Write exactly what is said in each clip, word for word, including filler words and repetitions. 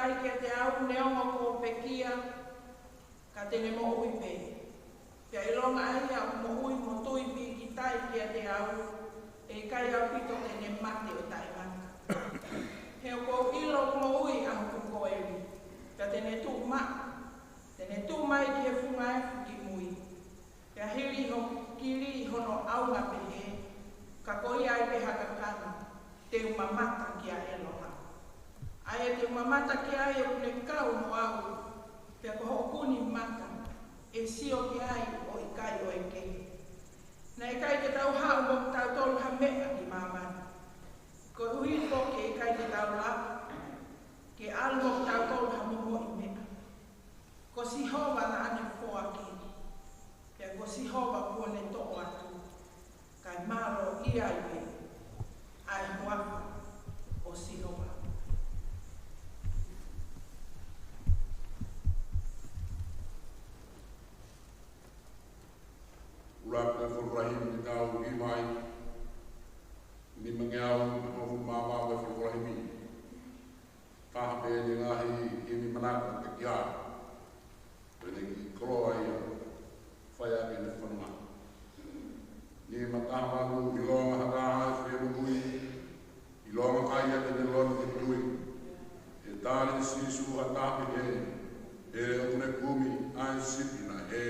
ai kiate au, neongo kuo u pekia, ka te ne moʻui pē. Pea ʻilonga ʻa ia ʻoku moʻui mo tui pīkitai kiate au, ʻe ʻikai ʻaupito te ne mate ʻo taʻengata. He ʻoku ou ʻilo ʻoku moʻui ʻa hoku koeli, pea te ne tuʻu maʻu, te ne tuʻu mai ki he funga efu ki mui. Pea hili hoku kili hono ʻaunga pehē, ka ko ia ai pē ha kakano, te u mamata kia ʻEloha. ʻA ia te u mamata ki ai ʻoku ne kau mo au, pea ko hoku ʻuuni mata ʻe sio ki ai ʻo ʻikai ʻoeke. Naʻe ʻikai ke tau haʻu mo kitautolu ha meʻa ki māmani, koeʻuhi foki ʻe ʻikai ke tau lava ke ʻalu mo kitautolu ha momoʻi meʻa. Ko Sihova naʻa ne foaki, pea ko Sihova kuo ne toʻo atu, kae mālō ia ai pē ʻa e huafa ʻo Sihova. ʻUluaki ko e folofola himi te tau ʻi mai, nimangeau hongofulu mā ua ko e folofola himi. Taha pē ʻene ngaahi himi manako ʻo e pekia. Pea ne kiʻi koloa ia, fai ʻaki ʻene fononga. Nima taha valu, ʻilonga ha taha ʻe fie moʻui, ʻilonga ʻa ia te ne lona ke moʻui, ʻe tali ʻe Sīsū ha taha pehē, he ʻoku ne kumi ʻa e sipi naʻe hē.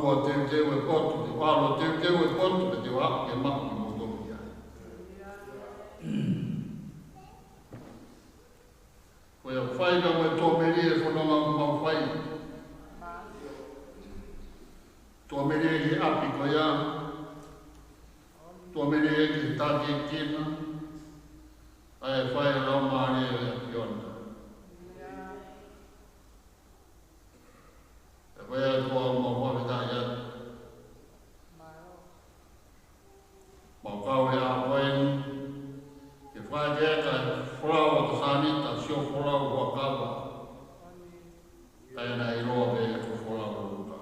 ʻo teuteu e potu, te u ʻalu ʻo teuteu e potu, pea te u haʻu ke maʻu kimoutolu ki ai. Ko ia fai ka mo e tuʻamelie e fononga ʻoku mau fai. Tuʻamelie ki he ʻapi ko ia. Tuʻamelie ki he tākiekina. ʻA e fai e Laumālie ʻo e ʻAfiona. Pea ko ia ʻoku mau fakafetaʻi atu. Mau kau he ʻaho ko eni, ke fakaʻekeʻeka e folau ʻa Sanita, sio folau ʻa Kava. Kae ʻiloa pē ko e folau ʻa Luka.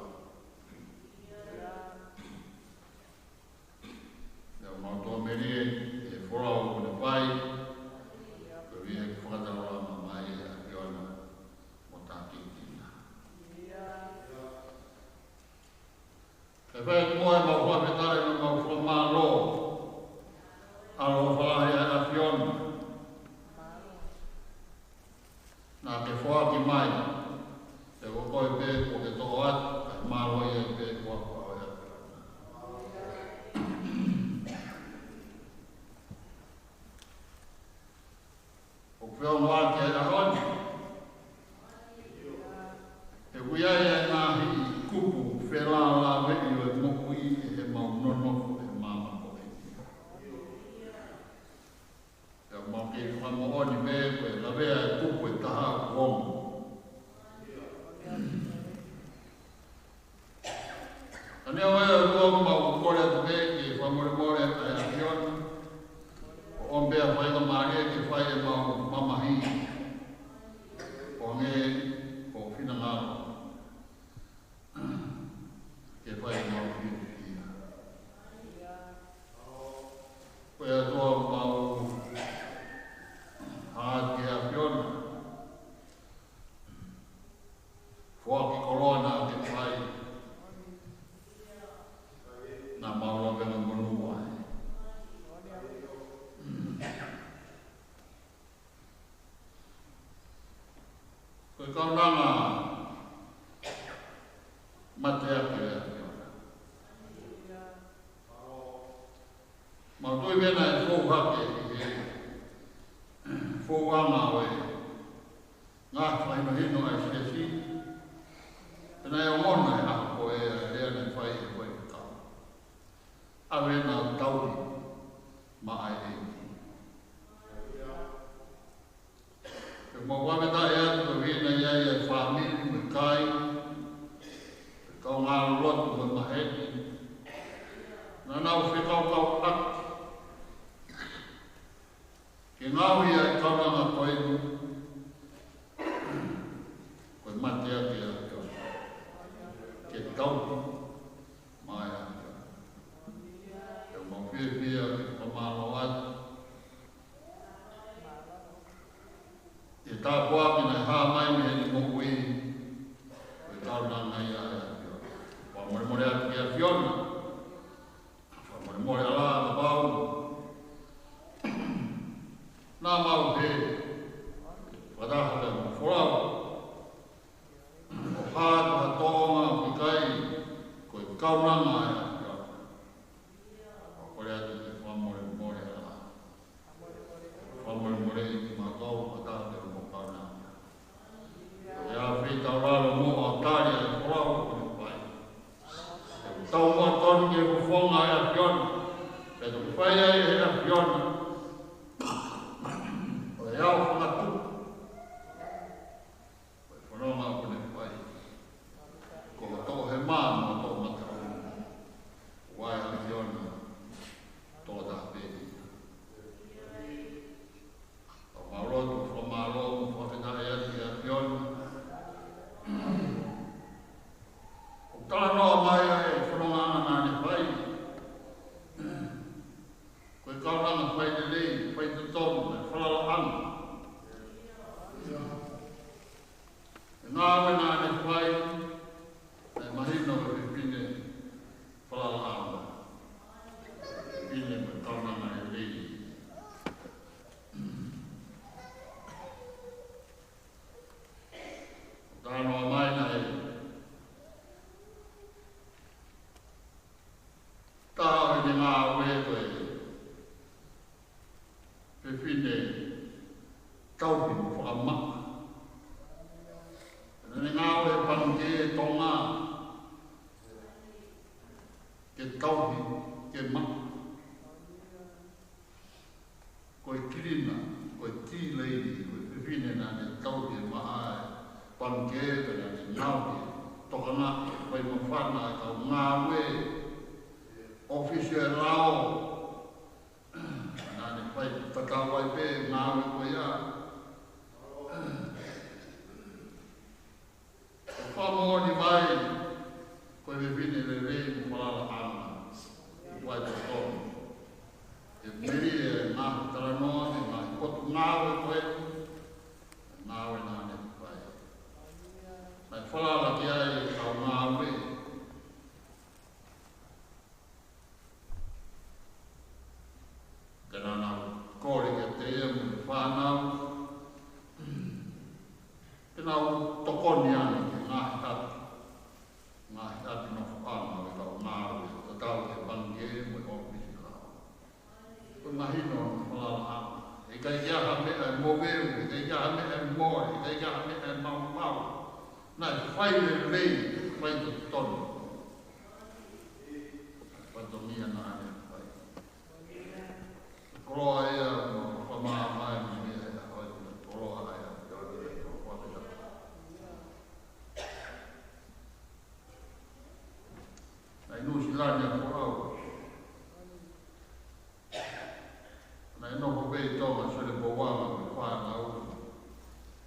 Pea mau tuʻamelie, he folau ʻoku ne fai, koeʻuhi ke fakataulama mai e ʻAfiona mo tākiekina. Kae fai atu mo e mau fakafetaʻi mo e mau fakamālō. ʻAlofa lahi ʻa e ʻAfiona. Naʻa ke foaki mai. He ko koe pē kuo ke toʻo atu, kae mālō ia pē kuo ke ʻoatu. ʻOku feʻunga ʻaki e ʻaho ni. He ʻoku ʻi ai e ngaahi kupu felālāveʻi ʻo e moʻui ʻi heʻemau nonofo he māmani ko eni. Pea mau kei fakamoʻoni pē ko e lavea e kupu ʻe taha ʻoku ongo. Ka neongo ia, ʻoku mau kole atu pē ke fakamolemole ʻa e ʻAfiona. ʻO ʻomi pē ʻa e faingamālie ke fai ʻemau mamahi. ʻO hangē ko ho finangalo. Ke fai ʻemau fiefia. Ko ia ʻoku mau hanga ki he ʻAfiona. Foaki koloa naʻa ke fai. Naʻa mau laveʻanga monū ai. Ko e kaunanga mateaki ʻa e ʻAfiona. Mau tui pē naʻe fou hake ʻi he fouʻanga ʻo e ngaahi fakahinohino ʻa e siasi. Pea naʻe ongona e ʻaho ko ē ʻa e lea naʻe fai ʻe he faifekau. ʻAve ʻenau tauhi maʻa e ʻEiki. Pea mau fakafetaʻi atu koeʻuhi naʻe ʻi ai e fāmili mo e kakai, e kaungā lotu mo e maheni. Naʻa nau fekaukauʻaki ke ngaohi ʻa e kaunanga ko eni ko e mateaki ʻa e ʻAfiona. Ke tauhi mai ʻa e ʻAfiona. Pea mau fiefia ke fakamālō atu. ʻI he tāpuaki naʻe hā mai mei heʻene moʻui, ko e kaunanga ia ʻa e ʻAfiona. Fakamolemole atu ki he ʻAfiona. Fakamolemole ʻa e ʻalā, kapau naʻa mau hē. Fakataha pē mo e folau. ʻO hā atu ha tōʻonga ʻoku ʻikai ko e kaunanga ʻa e ʻAfiona. ʻOku kole atu ke fakamolemole ʻa e ʻalā. Fakamolemoleʻi kimautolu fakataha pē mo e kaunanga. ʻI he ʻafio taulalo mo ʻo tali ʻa e folau ʻoku ne fai. Tau muʻa tonu ki he fofonga ʻo e ʻAfiona. Pea toki fai ai ʻe he ʻAfiona ʻo e ʻao fakatupu. Ko e fononga ʻoku ne fai. Ko hoʻo toʻohema mo hoʻo toʻomataʻu. Pangikē Tonga, ke tauhi, ke maʻu. Ko e kilina, ko e tea lady, ko e fefine naʻa ne tauhi e maʻa e pangikē, pea naʻa ne ngaohi e tokanga, e fai māfana e kau ngāue ʻōfisi e lao. Naʻa ne fai tatau ai pē ngāue ko ia. Ko Fakamoʻoni Vai, ko e fefine lelei mo falalaʻanga, ʻi Vai Totonu. ʻE melie e ngaahi talanoa, e ngaahi potungāue ko ē, e ngāue naʻa ne fai. Naʻe falala ki ai e kau ngāue. Pea naʻa nau kole kiate ia mo e fānau ke nau tokoni ange ki he ngaahi ʻapi, ngaahi ʻapi nofoʻanga ʻo e kau ngāue, tatau ki he pangikē mo e ʻōfisi lao. Ko e mahino hono falalaʻanga. ʻE ʻikai ke ʻi ai ha meʻa ʻe moveuveu, ʻe ʻikai ke ʻi ai ha meʻa ʻe mole, ʻe ʻikai ke ʻi ai ha meʻa ʻe maumau. Naʻe fai lelei, fai totonu. Fatongia naʻa ne fai. Koloa ia, mo fakamāmā mai mo ia, ʻa ia ko e koloa ia, ʻio, ʻio, ʻio, ʻio. Naʻe ʻi Nuʻu Sila ʻa Folau. Naʻe nofo pē ʻi Tonga, Sele Pouanga, mo e fānau,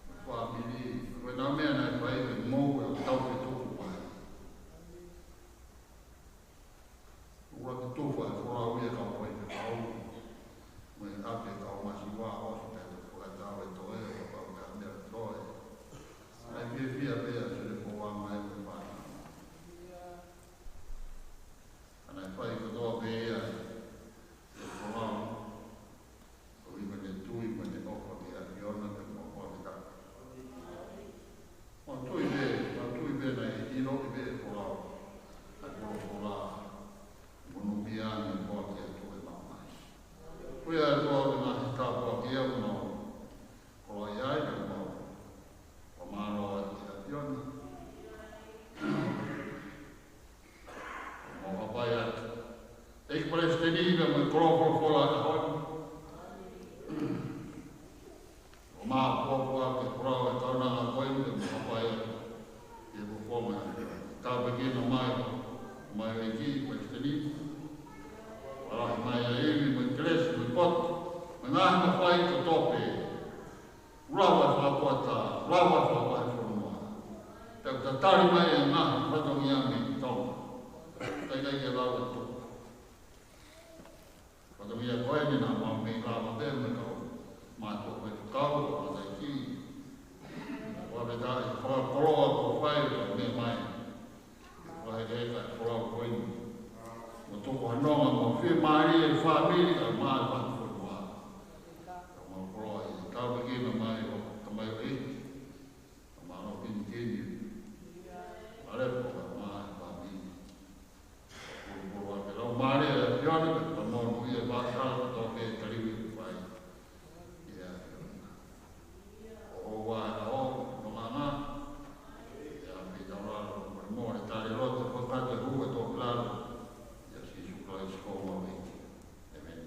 mo e fāmili. Ko ʻenau meʻa naʻe fai, ko e ngāue ʻo tau ke tuku mai. ʻUa ke tufa e Folau ia kau faifekau. Mo e ʻapi e kau masiva ʻosi pea toe fakatau e toe, ʻo kau ka meʻa toe. Naʻe fiefia pē ʻa Sele Pouanga ia mo e fānau. Ka naʻe fai kotoa pē ia ʻe Folau. Ko e ʻuhinga ne tui mo ne ʻofa ki he ʻAfiona pea mo e ʻOtua. Mau tui pē, mau tui pē naʻe ʻiloʻi pē ʻe Folau ʻa e folofola, monūʻia ange koe ki he Tuʻi Māʻoniʻoni. Ko ia ʻa e Tuʻi Māʻoniʻoni, tāpuakiʻi au, mau koloaʻia ai pea mau fakamālō ai ki he ʻAfiona. Mau hapai atu. ʻEiki Palesiteni pea mo e kolo folofola ʻo e ʻaho ni. ʻO mau pōpua ke koloa e kaunanga ko eni pea mau hapai atu. Ke folofola mai. Tāpuekina mai, mai ʻEiki Palesiteni. Fālahi mai ʻa e ivi mo e kelesi mo e poto. Mo e ngaahi mafai kotoa pē. Lava e fakapoʻuli, lava e fakapoʻuli fonua. Pea tatali mai e ngaahi fatongia mei Tonga. Kae ʻikai ke lava tuku. Fatongia ko eni naʻa mau mei lava pē mo e kau mātuʻa faifekau, kau tamaiki. Fakafetaʻi, fakakoloa kuo fai, ka meʻa mai. Fakahekeheka e Folau ko eni. Mo tuku ha nonga mo fiemālie e fāmili kae ʻumaʻā e fonua. Ka mau koloa ʻi he tāpuekina mai ʻo e tamaioʻeiki. Ka mau ʻilo kinikini. Malepo kae ʻumaʻā e fāmili. Pulupulu ake lau mālie e ʻAfiona, pea ka mau ʻilo ʻa e vāsala kotoa pē taliui ʻoku fai. ʻIa, ʻo ʻoua ʻa e ʻaho, nonga. ʻIa, pea tau lalo, mo e mole tali loto, fakatapu ʻa e tō ki lalo. ʻIa Sīsū Kalaisi ko homau ʻEiki. ʻĒmeni.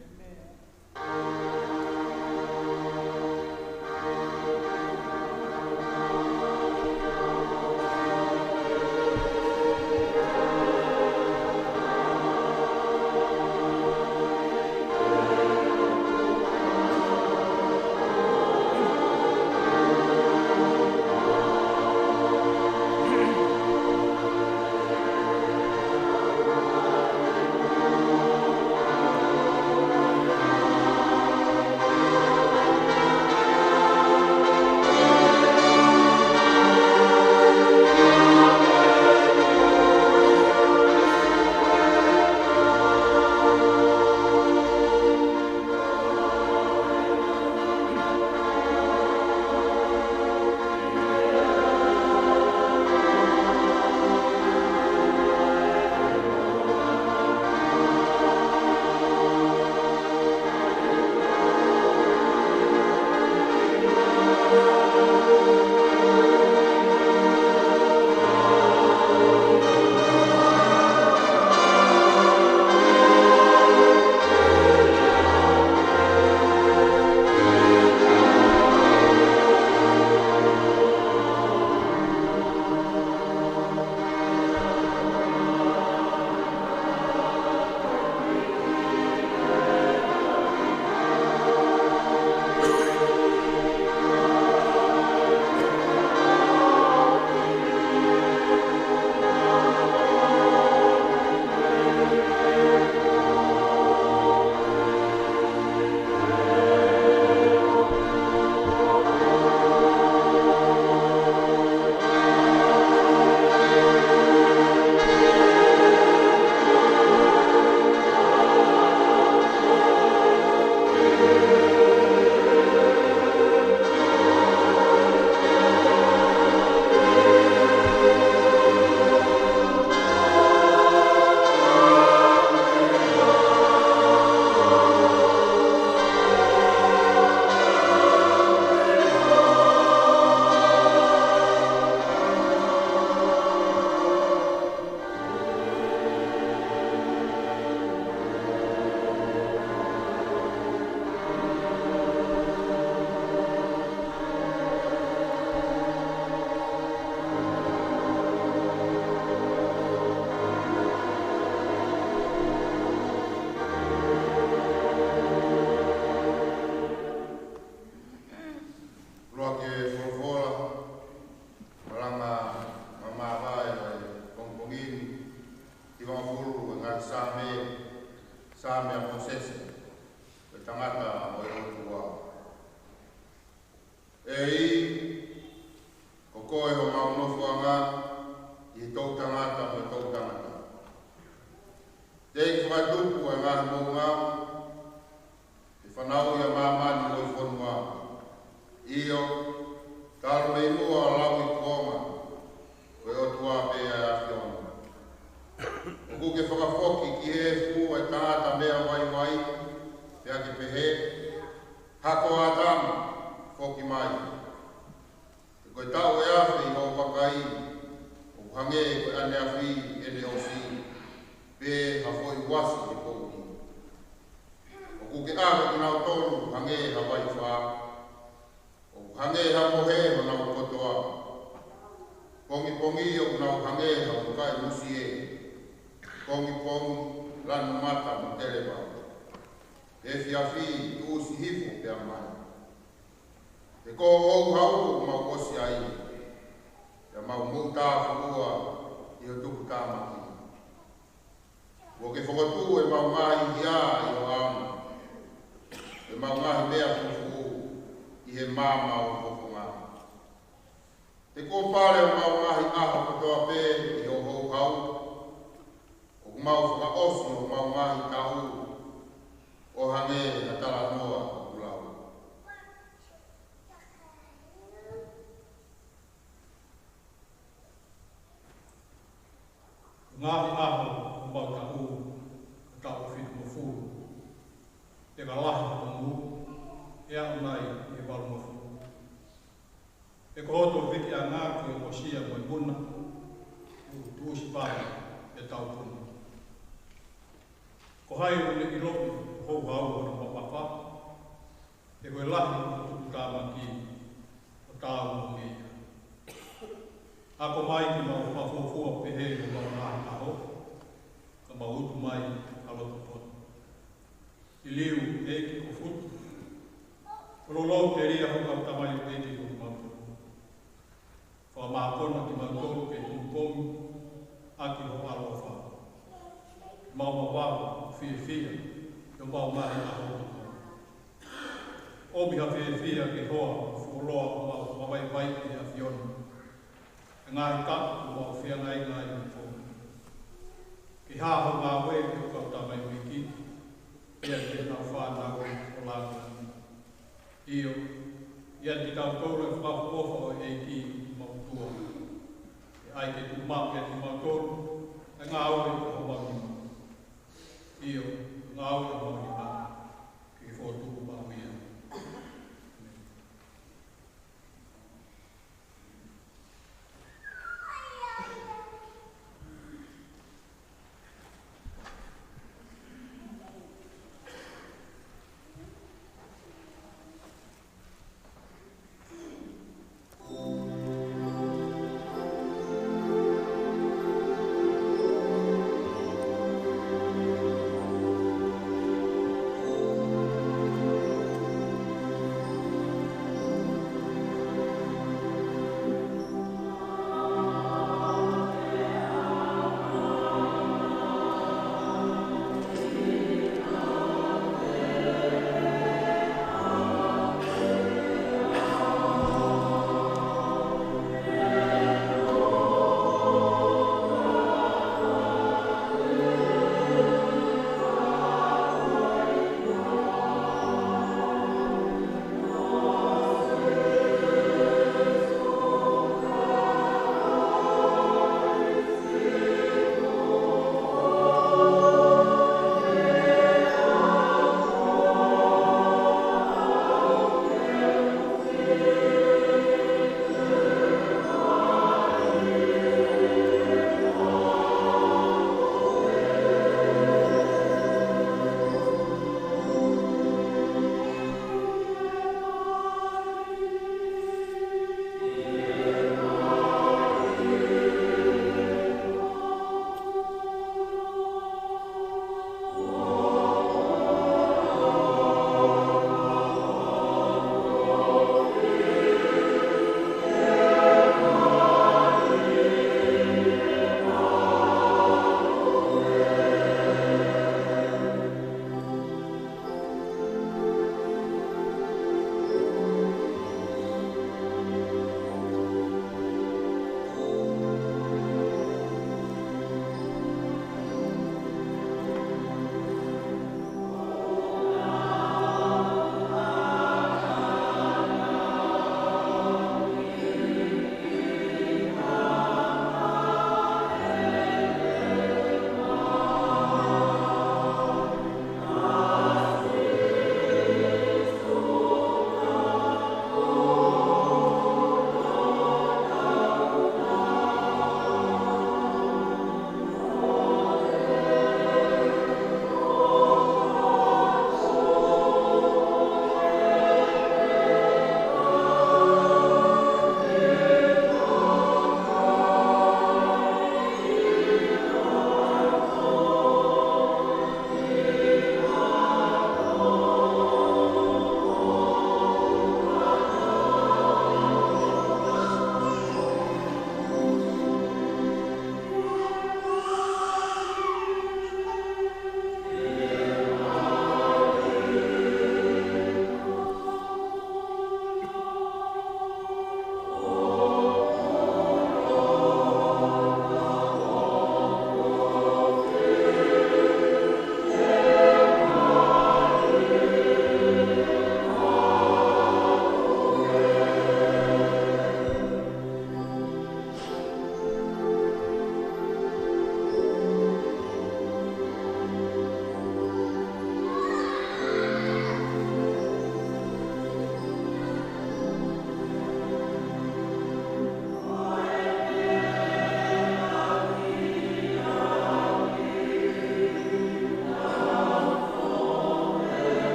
hangē ko e ʻaneafi ʻene ʻosi, pe ha foʻi uasi he poʻuli. ʻOku ke ʻave kinautolu hangē ha vaifā, ʻoku hangē ha mohe honau kotoa. Pongipongi ʻoku nau hangē ha hukaʻi musie, pongipongi lanu mata mo televao. Efiafi tuʻusi hifo pea mai. He ko houhau ʻoku mau ʻosi ai, pea mau moʻutā fuʻua ʻi ho tuputāmaki. Kuo ke fokotuʻu ʻemau ngaahi hia ʻi ho ʻao, ʻemau ngaahi meʻa fufū ʻi he maama ʻo ho fofonga. He kuo pale homau ngaahi ʻaho kotoa pē ʻi ho houhau, ʻoku mau fakaʻosi homau ngaahi taʻu ʻo hangē ha talanoa ʻoku lau. Ngaahi ʻaho ʻo homau taʻu, ko e taʻu fitungofulu. Pea ka lahi hoʻo ngu, ʻe aʻu nai ʻi he valungofulu. He ko hoto viki ʻanga ko e ʻosi ia mo e muna, ʻoku tuʻusi pale ʻe tau puna. Ko hai ʻoku ne ʻiloʻi houhau hono mamafa, he ko e lahi ʻo e tuputāmaki ʻoku tau ongo ia. Ako mai ke mau fakafuofua pehē homau ngaahi ʻaho, ka mau utu mai ha loto poto. ʻIliu, ʻEiki, ko Futu, ko e lolou telia ho kau tamaioʻeiki ko kimautolu. Fakamākona kimautolu ke tuʻu komi ʻaki ho ʻaloʻofa. Mau mavahe fiefia ʻi homau ngaahi ʻaho. ʻOmi ha fiefia ke hoa fuoloa homau vaivai ʻi he ʻAfiona. ʻE ngaahi kapu mau feangai ngaahi mo koe. Ke hā ho ngāue ki ho kau tamaioʻeiki, pea ki heʻenau fānau ʻo langilangi. ʻIo, ʻiate kitautolu e fakaʻofoʻofa ʻo e ʻEiki ko homau ʻOtua. ʻE ʻai ke tuʻumaʻu ʻiate kimautolu ʻa e ngāue ʻa homau nima. ʻIo, ngāue ʻa homau nima, ke fokotuʻu maʻu ia.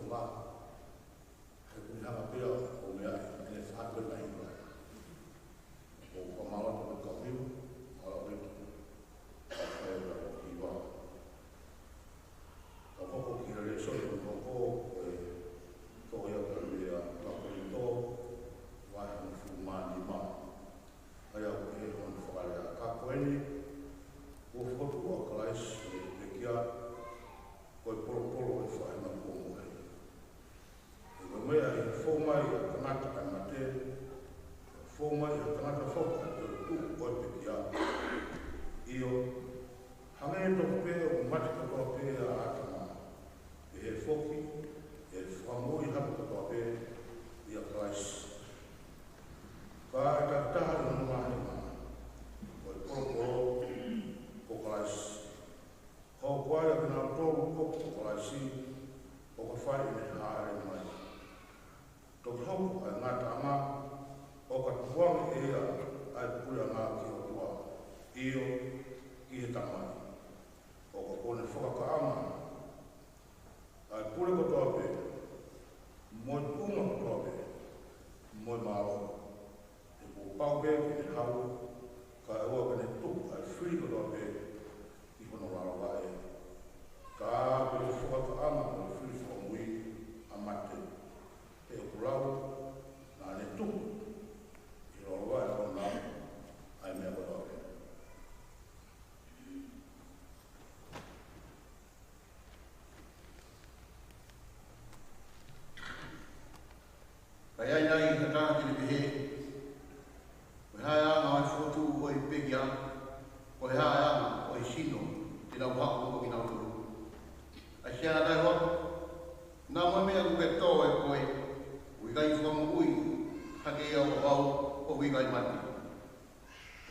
He ʻoku ne hanga pē ʻo meʻa ʻene faʻahinga ʻi he ʻOtua. ʻOku ou fakamālō atu ki he kau hiva, mālō ʻaupito. Ka fai ʻa e hiva. Ka hoko ki he lēsoni ʻo e hoko, ko e tohi ʻa e palōfita ko Kolinitō, vahe hongofulu mā nima. ʻA ia ʻoku pehē hono fakalea: Ka ko eni, kuo fokotuʻu ʻa Kalaisi mei he pekia, ko e polopolo ʻo e faʻahinga kuo mohe. He ko e meʻa ʻi he fou mai ʻa e tangata ʻa e mate, fou mai ʻi he tangata foki ʻa e toetuʻu ʻo e pekia. ʻIo, hangē tofu pē ʻoku mate kotoa pē ʻa ʻĀtama, pehē foki ʻe fakamoʻui hake kotoa pē ʻia Kalaisi. Ka ʻe takitaha ʻi hono vāhenga, ko e polopolo ko Kalaisi. Hoko ai ʻa kinautolu ʻoku ʻo Kalaisi, ʻo ka fai ʻene hāʻele mai. Toki hoko ʻa e ngataʻanga, ʻo ka tukuange ʻe ia ʻa e puleʻanga ki he ʻOtua, ʻio, ki he Tamai. ʻO ka kuo ne fakakaʻanga ʻa e pule kotoa pē, mo e tuʻunga kotoa pē, mo e mālohi. He kuo pau pē ke ne haʻu, kae ʻoua ke ne tuku ʻa e fili kotoa pē ki hono lalo vaʻe. Ka ko e fakakaʻanga mo e fili fakamui ʻa mate, he ʻoku lau naʻa ne tuku ʻi he lalo vaʻe ʻoʻona ʻa e meʻa kotoa pē. Ka ʻi ai nai ha taha te ne pehē, ko e hā e anga ʻo e fokotuʻu ʻo e pekia, ko e hā e anga ʻo e sino te nau haʻu mo kinautolu? ʻAi siana tai hoa, naʻa mo e meʻa ʻoku ke tō ʻe koe, ʻoku ʻikai fakamoʻui hake ia ʻo aʻu ʻoku ʻikai mate.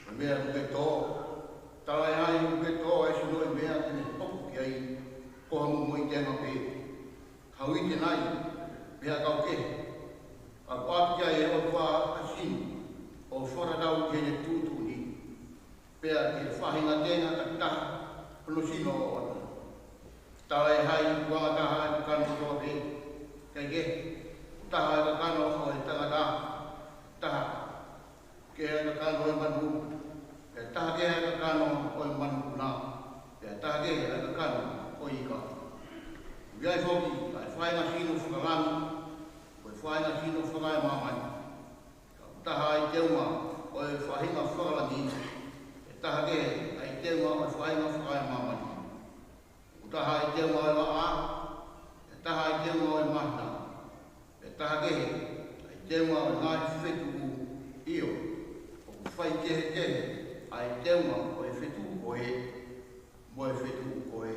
Ko e meʻa ʻoku ke tō, talaʻehai ʻoku ke tō ʻa e sino ʻi he meʻa te ne hoko ki ai, ko ha momoʻi tenga pē. Ka ʻoku ʻi ai nai, pea kau kehe, ʻoku ʻoatu ki ai ʻe he ʻOtua ʻa e sino, ʻo fakatatau ki heʻene tuʻutuʻuni. Pea ki he faʻahinga tenga takitaha hono sino ʻoʻona. Talaʻehai ʻoku anga taha ʻa e kakano kotoa pē. Kae kehe, ʻoku taha ʻa e kakano ʻo e tangata, taha kehe ʻa e kakano ʻo e manu, pea taha kehe ʻa e kakano ʻo e manupuna, pea taha kehe ʻa e kakano ʻo e ika. ʻOku ʻi ai foki ʻa e faʻahinga sino fakalangi, mo e faʻahinga sino fakaemāmani. Ka ʻoku taha ʻa e teunga ʻo e faʻahinga fakalangi, pea taha kehe ʻa e teunga ʻo e faʻahinga fakaemāmani. ʻOku taha ʻa e teunga ʻo e laʻā, pea taha ʻa e teunga ʻo e māhina, pea taha kehe ʻa e teunga ʻo e ngaahi fetuʻu. ʻIo, ʻoku faikehekehe ʻa e teunga ʻo e fetuʻu ko ē mo e fetuʻu ko ē.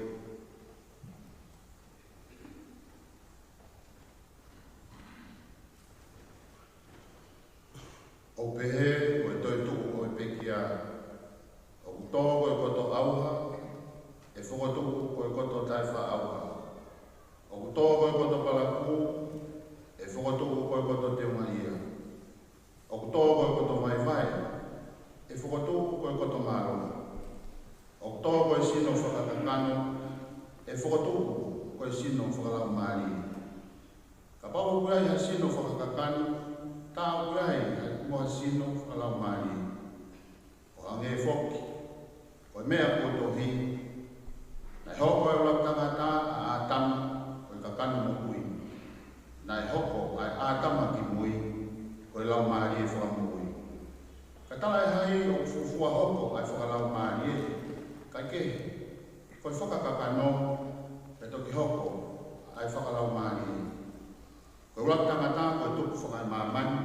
ʻOku pehē mo e toetuʻu ʻo e pekia: ʻOku tō ko e koto ʻauha, ʻe fokotuʻu ko e koto taʻefaʻaʻauha. ʻOku tō ko e koto palakū, ʻe fokotuʻu ko e koto teungaʻia. ʻOku tō ko e koto vaivai, ʻe fokotuʻu ko e koto mālohi. ʻOku tō ko e sino fakakakano, ʻe fokotuʻu ko e sino fakalaumālie. Kapau ʻoku ʻi ai ha sino fakakakano, tā ʻoku ʻi ai ha ʻuha sino fakalaumālie. ʻO hangē foki ko e meʻa kuo tohi: Naʻe hoko ʻa e ʻuluaki tangata, ʻa ʻĀtama, ko e kakano moʻui. Naʻe hoko ʻa e ʻĀtama kimui ko e laumālie fakamoʻui. Ka talaʻehai ʻoku fuofua hoko ʻa e fakalaumālie, kae kehe, ko e fakakakano, pea toki hoko ʻa e fakalaumālie. Ko e ʻuluaki tangata ko e tupu fakaemāmani,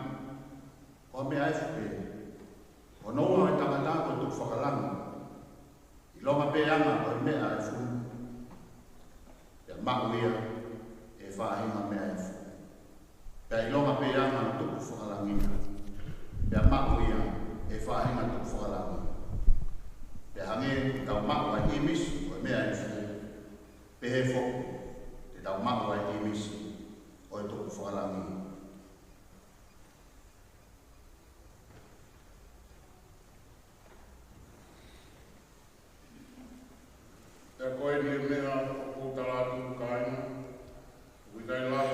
ko ha meʻa efu pē. Ko hono ua ʻo e tangata ko e tupu fakalangi. ʻIlonga pē ʻa e anga ʻo e meʻa efu, pea maʻu ia ʻe he faʻahinga meʻa efu. Pea ʻilonga pē ʻa e anga ʻo e tupu fakalangi, pea maʻu ia ʻe he faʻahinga tupu fakalangi. Pea hangē ʻoku tau maʻu ʻa e ʻīmisi ʻo e meʻa efu, pehē foki te tau maʻu ʻa e ʻīmisi ʻo e tupu fakalangi. Pea ko eni ʻa e meʻa ʻoku ou tala atu, kāinga, ʻoku ʻikai lava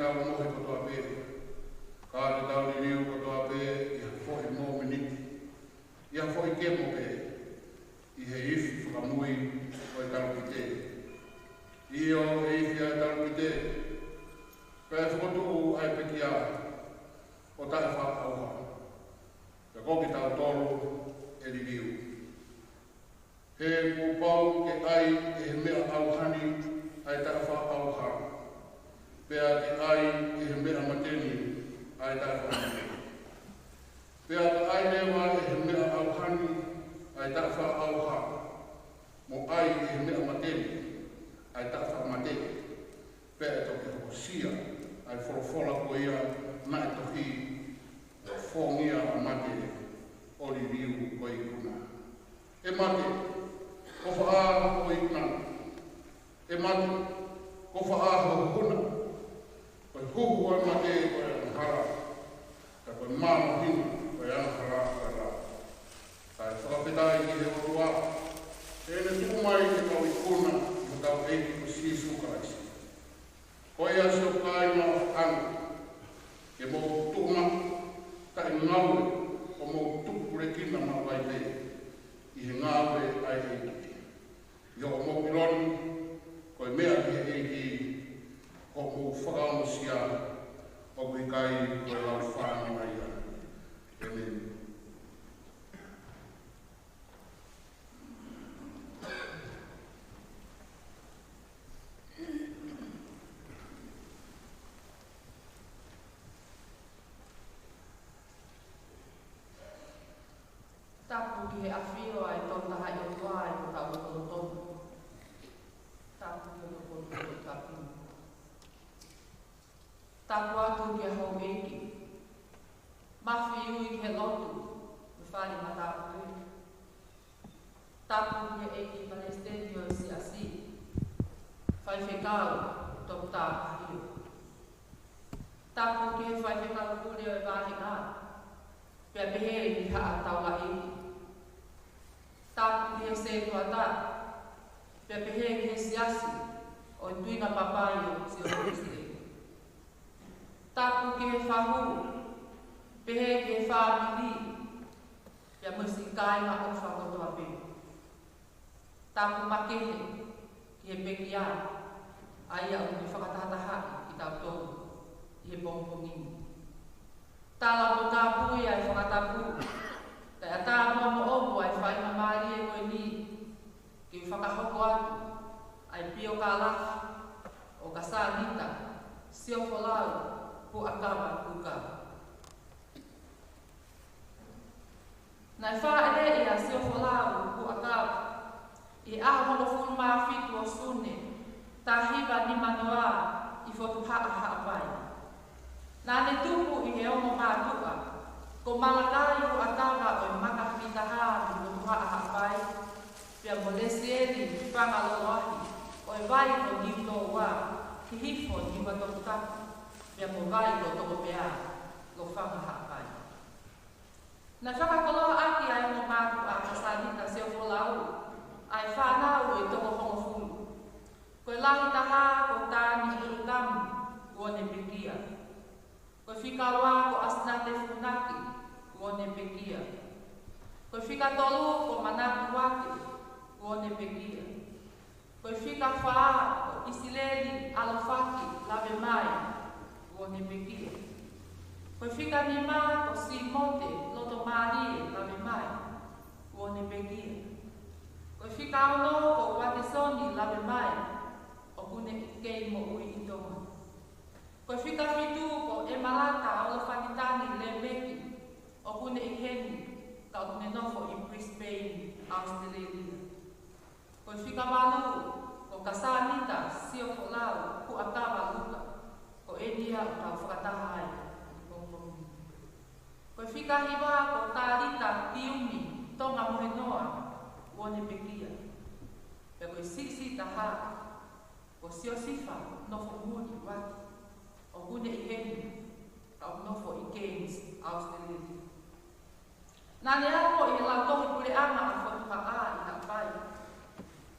tau mohe kotoa pē, ka te tau liliu kotoa pē ʻi ha foʻi mōmeniti, ʻi ha foʻi kemo pē, ʻi he ifi fakamui ʻo e talupite. ʻIo, ʻe ifi ʻa e talupite, pea ʻe fokotuʻu ʻa e pekia ʻo taʻefaʻaʻauha. Pea ko kitautolu ʻe liliu. He kuo pau ke ʻai ʻe he meʻa ʻauha ni ʻa e taʻefaʻaʻauha, pea ke ʻai ʻe he meʻa mate ni ʻa e taʻefaʻamate. Pea ka ʻai leva ʻe he meʻa ʻauha ni ʻa e taʻefaʻaʻauha, mo ʻai ʻe he meʻa mate ni ʻa e taʻefaʻamate, pea ʻe toki hokosia ʻa e folofola ko ia naʻe tohi, ʻo fōngia ʻa mate ʻo liliu ko e ikuna. ʻE mate, ko fē ʻa hoʻo ikuna? ʻE mate, ko fē ʻa hoʻo huna? Ko e huhu ʻo e mate ko e angahala, ka ko e mālohi ʻo e angahala ko e lao. Kae fakafetaʻi ki he ʻOtua, ʻi heʻene tuku mai ʻetau ikuna ʻi hotau ʻEiki ko Sīsū Kalaisi. Ko ia siʻoku kāinga ʻofaʻanga, ke mou tuʻu maʻu taʻengaue, ʻo mou tupulekina maʻu ai pē ʻi he ngāue ʻa e ʻEiki. ʻI hoʻomou ʻilo ni, ko e meʻa ki he ʻEiki, ko hoʻomou fakaongosia, ʻoku ʻikai ko e laufānau ia. ʻĒmeni. Tapu ki he ʻafio ʻa e Tolu Tahaʻi ʻOtua ʻi hotau lotolotonga. Tapu ki hono potu tapu. Tapu atu ki he houʻeiki, mafiui ki he lotu, mo e fale matāpule. Tapu ki he ʻEiki Palesiteni ʻo e Siasi, Faifekau Toketā ʻAhio. Tapu ki he Faifekau Pule ʻo e Vāhenga, pea pehē ki Haʻa Taulaʻeiki. Tapu ki he Setuata, pea pehē ki he Siasi ʻo e Tuʻinga Papai ʻo Sihova Uēsilī. Tapu ki he fahu, pehē ki he fāmili, pea mo e siʻi kāinga ʻofa kotoa pē. Tapu makehe ki he pekia, ʻa ia ʻoku ne fakatahatahaʻi kitautolu ʻi he pongipongi ni. Tala mo kāpui ʻa e fakatapu, kae ʻatā muʻa moʻoku ʻa e faingamālie ko eni, ke fakahoko atu ʻa e piokalafi ʻo Kasanita Siofolau Huʻakavakuka. Naʻe fāʻeleʻi ʻa Siofolau Huʻakavakuka ʻi he ʻaho hongofulu mā fitu ʻo Sune, taha hiva nima noa, ʻi Fotuhaʻa Haʻapai. Naʻa ne tupu ʻi he ongo mātuʻa ko Malakai Huʻakavakuka ʻo e Makafitaha mei Fotuhaʻa Haʻapai, pea mo Lesieli Fangaloloahi ʻo e Vai ko Niutōua, Hihifo Niuatokutapu, pea mo Vai ko Tokopea, Lofanga Haʻapai. Naʻe fakakoloa ʻaki ʻa e ongo mātuʻa ʻa Kasanita Siofolau ʻa e fānau ʻe toko hongofulu. Ko e lahi taha ko Tani Hulukamu, kuo ne pekia. Ko e fika ua ko ʻAsinate Funaki, kuo ne pekia. Ko e fika tolu ko Manatu Uake, kuo ne pekia. Ko e fika fā ko ʻIsileli ʻAlofaki Lavemaʻi, kuo ne pekia. Ko e fika nima ko Simote Lotomālie Lavemaʻi, kuo ne pekia. Ko e fika ono ko Uatesoni Lavemaʻi, ʻoku ne kei moʻui ʻi Tonga. Ko e fika fitu ko ʻEmalata ʻOlofanitani Lemeki, ʻoku ne ʻi heni, ka ʻoku ne nofo ʻi Brisbane, ʻAositelēlia. Ko e fika valu ko Kasanita Siofolau Huʻakavakuka, ko eni ia ʻoku tau fakataha ai ʻi he pongipongi ni. Ko e fika hiva ko Talita Tiumi Tongamohenoa, kuo ne pekia. Pea ko e siʻisiʻi taha ko Siosifa Nofomuli Uati, ʻoku ne ʻi heni, ka ʻoku nofo ʻi Cairns, ʻAositelēlia. Naʻa ne ako ʻi he Lautohi Puleʻanga ʻa Fotuhaʻa ʻi Haʻapai.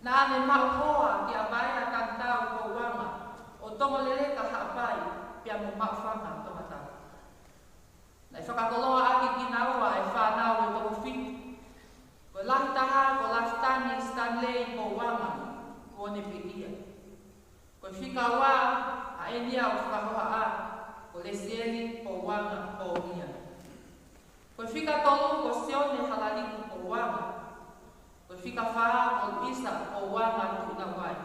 Naʻa ne maʻu hoa kia Vaea Tanitau Pouanga ʻo Tongoleleka Haʻapai, pea mo Maʻufanga Tongatala. Naʻe fakakoloa ʻaki kinaua ʻe he fānau ʻe toko fitu. Ko e lahi taha ko Lafitani Stanley Pouanga, kuo ne pekia. Ko e fika ua ʻa eni ʻoku fakahohaʻa, ko Lesieli Pouanga Pounia. Ko e fika tolu ko Sione Halaliku Pouanga. Ko e fika fā ko Luisa Pouanga Tuʻinavai.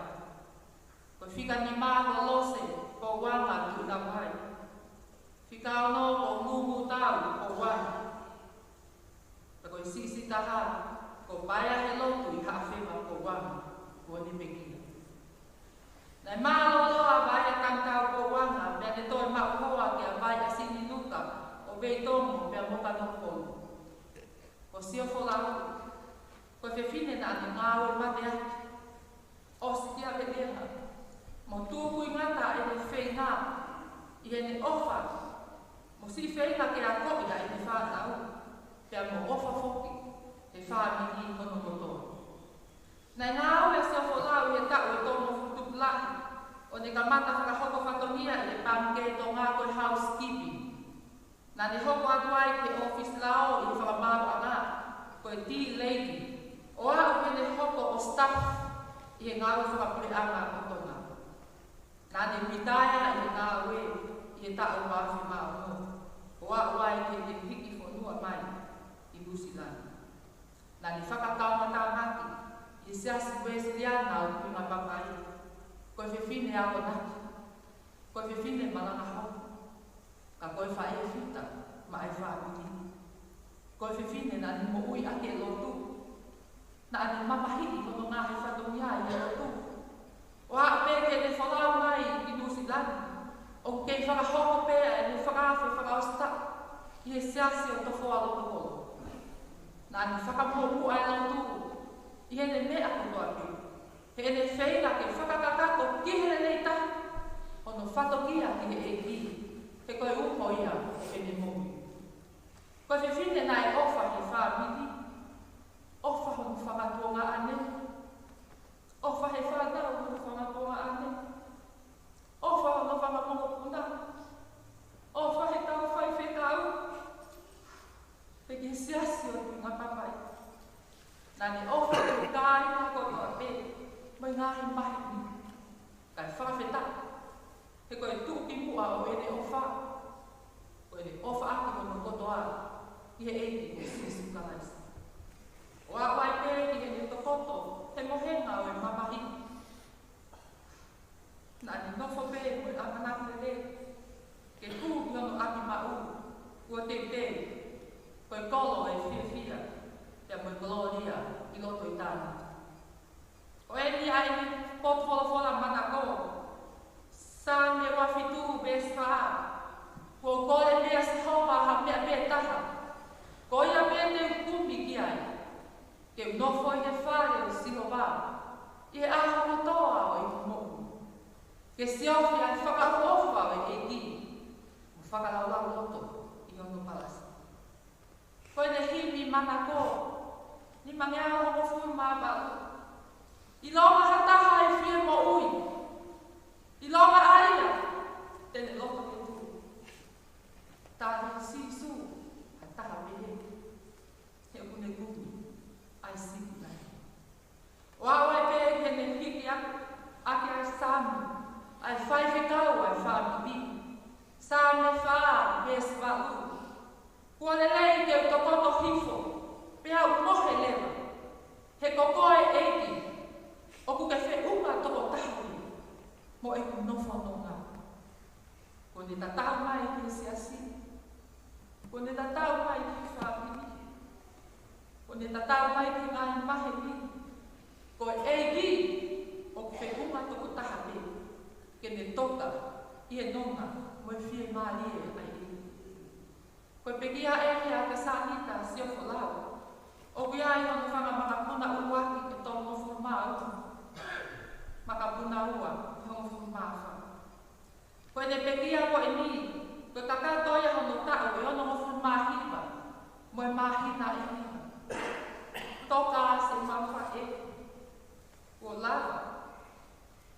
Ko e fika nima ko Lose Pouanga Tuʻinavai. Fika ono ko Ngungutau Pouanga. Pea ko e siʻisiʻi taha ko Paea he Lotu ʻi Haʻafeva Pouanga, kuo ne pekia. Naʻe mālōlō ʻa Vaea Tangitau Pouanga, pea ne toe maʻu hoa kia Vaea Sininuka ʻo Veitongo pea mo Kanokupolu. Ko Siofolau, ko e fefine naʻa ne ngāue mateaki, ʻosi kia Veleha, mo tuku ʻi ngata ʻene feinga ʻi heʻene ʻofa, mo siʻi feinga ke akoʻi ʻa ʻene fānau, pea mo ʻofa foki he fāmili hono kotoa. Naʻe ngāue ʻa Siofolau ʻi he taʻu ʻe tolungofulu tupulahi, ʻo ne kamata fakahoko fatongia ʻi he Pangikē Tonga ko e housekeeping. Naʻa ne hoko atu ai ki he ʻōfisi lao ʻi he fakamaauʻanga, ko e tea lady, ʻo aʻu ki heʻene hoko ʻo staff ʻi he ngāue fakapuleʻanga ʻo Tonga. Naʻa ne retire ʻi he ngāue ʻi he taʻu ua afe mā ono, ʻo aʻu ai ki heʻene hiki fonua mai ki Nuʻu Sila. Naʻa ne fakakaungātāmaki ʻi he Siasi Uēsiliana ʻo Tuʻingapapai. Ko e fefine akonaki, ko e fefine malanga hoko, ka ko e faʻē futa maʻa e fāmili. Ko e fefine naʻa ne moʻui ʻaki e lotu. Naʻa ne mamahiʻi hono ngaahi fatongia ʻi he lotu. ʻO aʻu pē ki heʻene folau mai ki Nuʻu Sila, ʻoku kei fakahoko pē ʻene fakaafe fakaʻositaʻu ʻi he Siasi ʻo Tofoa Lotoholo. Naʻa ne fakamuʻomuʻa e lotu ʻi heʻene meʻa kotoa pē, heʻene feinga ke fakakakato ki he lelei taha hono fatongia ki he ʻEiki, he ko e uho ia ʻo ʻene moʻui. Ko e fefine naʻe ʻofa he fāmili, ʻofa hono fanga tuongaʻane, ʻofa he fānau hono fanga tuongaʻane, ʻofa hono fanga mokopuna, ʻofa he kau faifekau, pea ki he Siasi ʻo Tuʻingapapai. Naʻa ne ʻofa ki he kāinga kotoa pē mo e ngaahi maheni. Kae fakafetaʻi, he ko e tuʻukimuʻa ʻo ʻene ʻofa, ko ʻene ʻofa ʻaki hono kotoa ki he ʻEiki ko Sīsū Kalaisi. ʻO aʻu ai pē ki heʻene tokoto he mohenga ʻo e mamahi. Naʻa ne nofo pē mo e ʻamanaki lelei ke tuʻu ki hono ʻapi maʻu kuo teuteu, ko e kolo ʻo e fiefia pea mo e kolōlia ʻi loto ʻitāniti. Ko eni ʻa e potu folofola manako, Saame ua fitu veesi fā: Kuo u kole meia Sihova ha meʻa pē taha, ko ia pē te u kumi ki ai, ke u nofo ʻi he fale ʻo Sihova ʻi he ʻaho kotoa ʻo ʻeku moʻui, ke siofi ʻa e fakaʻofoʻofa ʻo e ʻEiki, mo fakalaulauloto ʻi hono palasi. Ko ʻene himi manako, nimangeau hongofulu mā valu: ʻIlonga ha taha ʻe fie moʻui, ʻilonga ʻa ia te ne loto ke tui. Tali ʻe Sīsū ha taha pehē, he ʻoku ne kumi ʻa e sipi lahi. ʻO aʻu ai pē ki heʻene hiki ʻaki ʻa e Saame ʻa e faifekau ʻa e fāmili. Saame fā veesi valu: Kuo lelei ke u tokoto hifo pea u mohe leva, he ko koe ʻEiki ʻoku ke feʻunga tokotaha pē mo ʻeku nofo nonga. Kuo ne tatau mai ki he siasi, kuo ne tatau mai ki he fāmili, kuo ne tatau mai ki he ngaahi maheni. Ko e ʻEiki ʻoku feʻunga tokotaha pē ke ne toka ʻi he nonga mo e fiemālie ʻa e ʻEiki. Ko e pekia eni ʻa Sanita Siofolau, ʻoku ʻi ai hono fanga makapuna ʻuluaki ʻe tolungofulu mā ua, makapuna ua ʻe hongofulu mā fā. Ko ʻene pekia ko eni, ko e kakato ia hono taʻu ʻe onongofulu mā hiva mo e māhina ʻe hiva. Toka ʻa e mau faʻē, kuo lava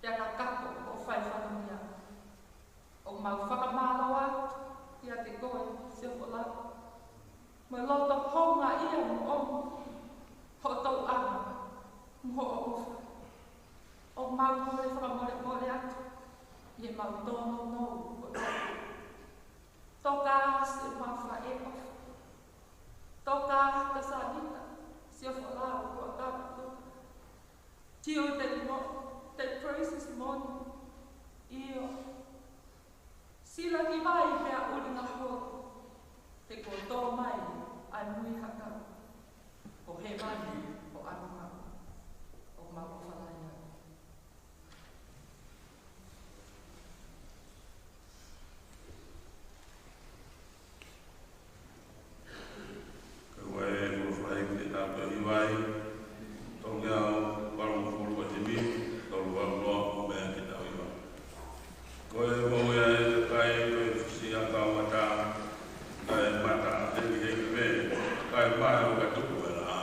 pea kakato hoʻo fai fatongia. ʻOku mau fakamā Mo e loto houngaʻia mo ʻomi hoʻo tauʻanga mo hoʻo ʻofa. ʻOku mau kole fakamolemole atu ʻi heʻemau tōnounou ko e ʻofa. Toka siʻomau faʻē ʻofa. Toka Tasavita, Siaofolau, Tuʻakapa, toka. Tio te mo, te praise this morning. ʻIo. Sila ki vai pea ʻuli ngaholo. He kuo tō mai ʻa Nuihakau. Ko hēvani ʻoku ʻalu mai. ʻOku mau ʻofa lahi atu. Ka ʻoku ʻi ai e koloa fai ke tau pē ʻi vai, tolu ngeau valungofulu ʻa Timi, tolu valu noa ʻo meʻa ke tau ʻi vai. Ko e ʻoku ʻi ai e kakai ko e fusi ʻakau ʻatā, kae mata hevihevi pē, kae maʻu ka tuku e laʻā.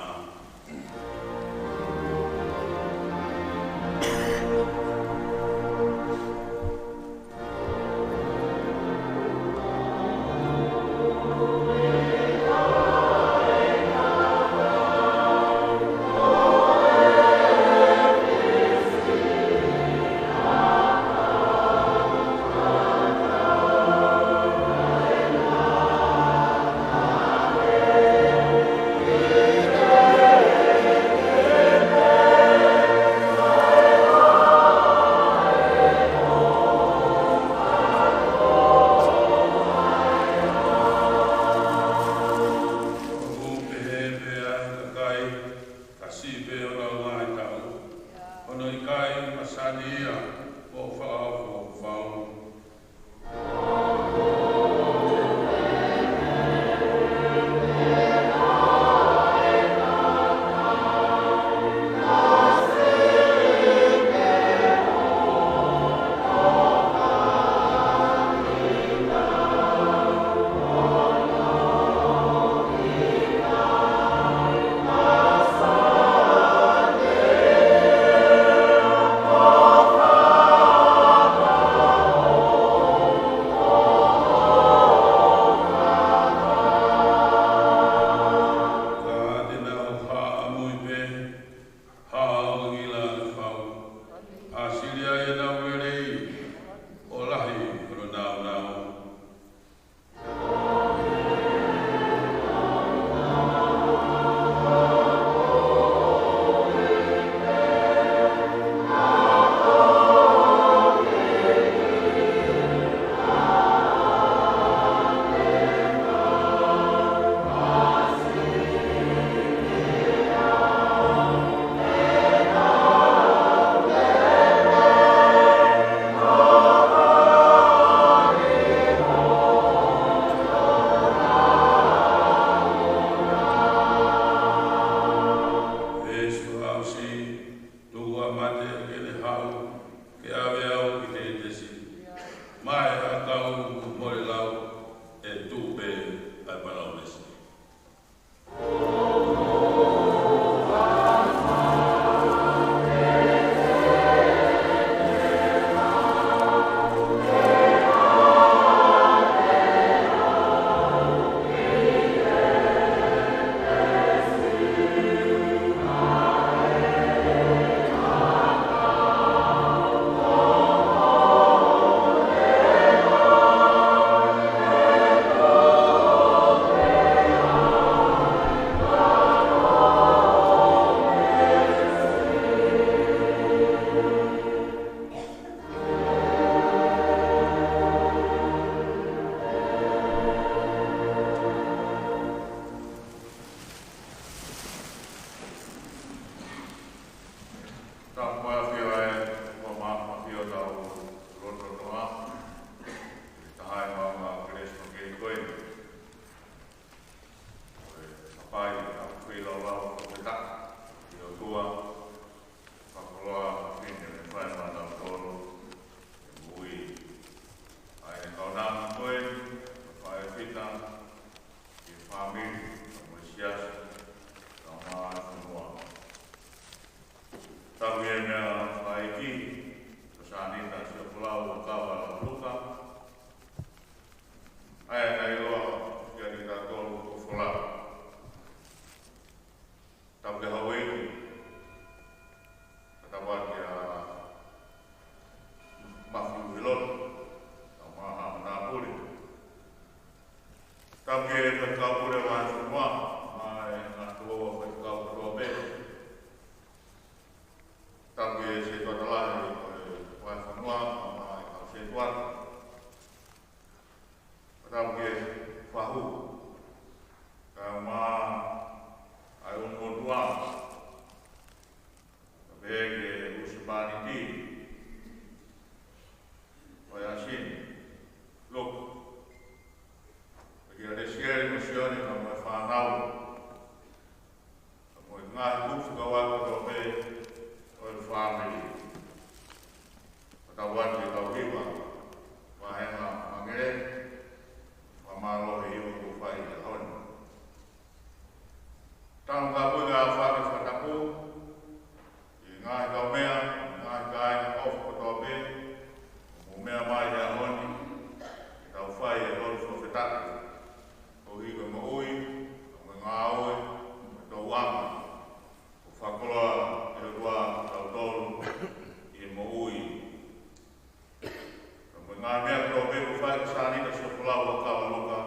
Tapu ki he Faifekau Pule Vahefonua, mo e ngaahi tokoua faifekau kotoa pē. Tapu ki he Setuata Lahi ʻo e Vahefonua, mo e kau setuata. Tapu ki he fahu, kae ʻumaʻā ʻa e ʻOtua, pea pehē ki he husepāniti, ʻo e ʻasini, Luke. Pea kia Lesieli mo Sione pea mo e fānau. Pea mo e ngaahi kupu fekauʻaki kotoa pē ʻo e fāmili. Pea tapu atu ki he kau hiva, vāhenga Mangele, fakamālō he hiva kuo fai he ʻaho ni. Tau ka pui ka fake fakatapu ki he ngaahi kaumeʻa, ngaahi kāinga ʻofa kotoa pē, ʻoku mou meʻa mai he ʻaho ni, ke tau fai e lotu fakafetaʻi, koeʻuhi ko e moʻui, mo e ngāue, mo e tōʻonga, ʻo fakakoloa ʻe he ʻOtua kitautolu ʻi he moʻui. Pea mo e ngaahi meʻa kotoa pē kuo fai ʻe Sanita Siofolau ʻo Kavaluka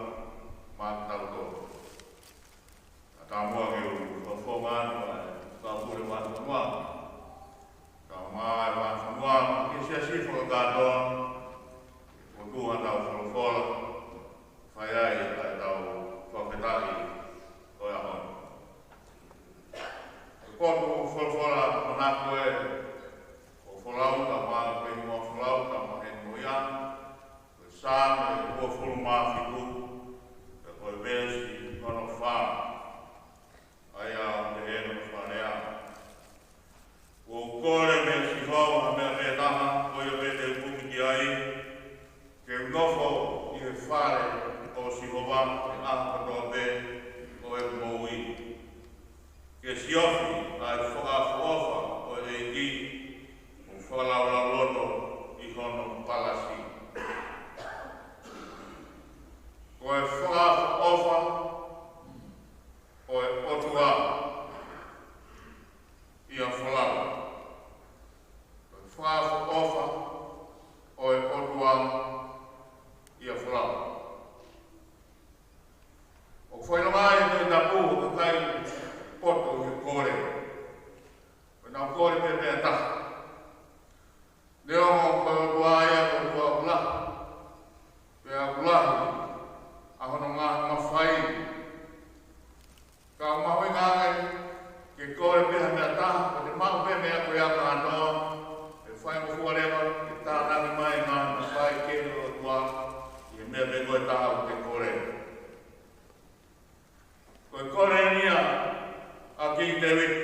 maʻa kitautolu. Ka tau muʻa ke u fakafofonga atu ʻa e Faifekau Pule Vahefonua, kae ʻumaʻā e Vahefonua, ki he siasi fakakātoa, ke fokotuʻu haʻatau folofola, fai ai ʻetau fakafetaʻi ʻo e ʻaho ni. Ko e potu folofola manako ē, ʻo Folau, tau maʻu pē muʻa Folau, tau maheni mo ia. Ko e Saame uofulu mā fitu, pea ko e veesi hono fā. ʻA ia ʻoku pehē hono fakalea: Kuo u kole meia Sihova ha meʻa pē taha, ko ia pē te u kumi ki ai, ke u nofo ʻi he fale ʻo Sihova ʻi he ʻaho kotoa pē ʻo ʻeku moʻui, ke siofi ʻa e fakaʻofoʻofa ʻo e ʻEiki, mo fakalaulauloto ʻi hono palasi. Ko e fakaʻofoʻofa ʻo e ʻOtua ʻia Folau. Ko e fakaʻofoʻofa ʻo e ʻOtua ʻia Folau. ʻOku faingamālie ʻa e Tohi Tapu ʻo kakai poto ʻi he kole. Ko ʻenau kole pē meʻa taha. Neongo ko e ʻOtua ia ko e ʻOtua ʻoku lahi, pea ʻoku lahi ʻa hono ngaahi mafai, ka ʻoku mahuʻinga ange ke kole pē ha meʻa taha, ko ʻete maʻu pē meʻa ko ia kātoa, ʻe faingofua leva ke tānaki mai e ngaahi mafai kehe ʻo e ʻOtua ʻi he meʻa pē ko ē taha ʻoku te kole. Ko e kole eni ia ʻa Kingi Tēvita.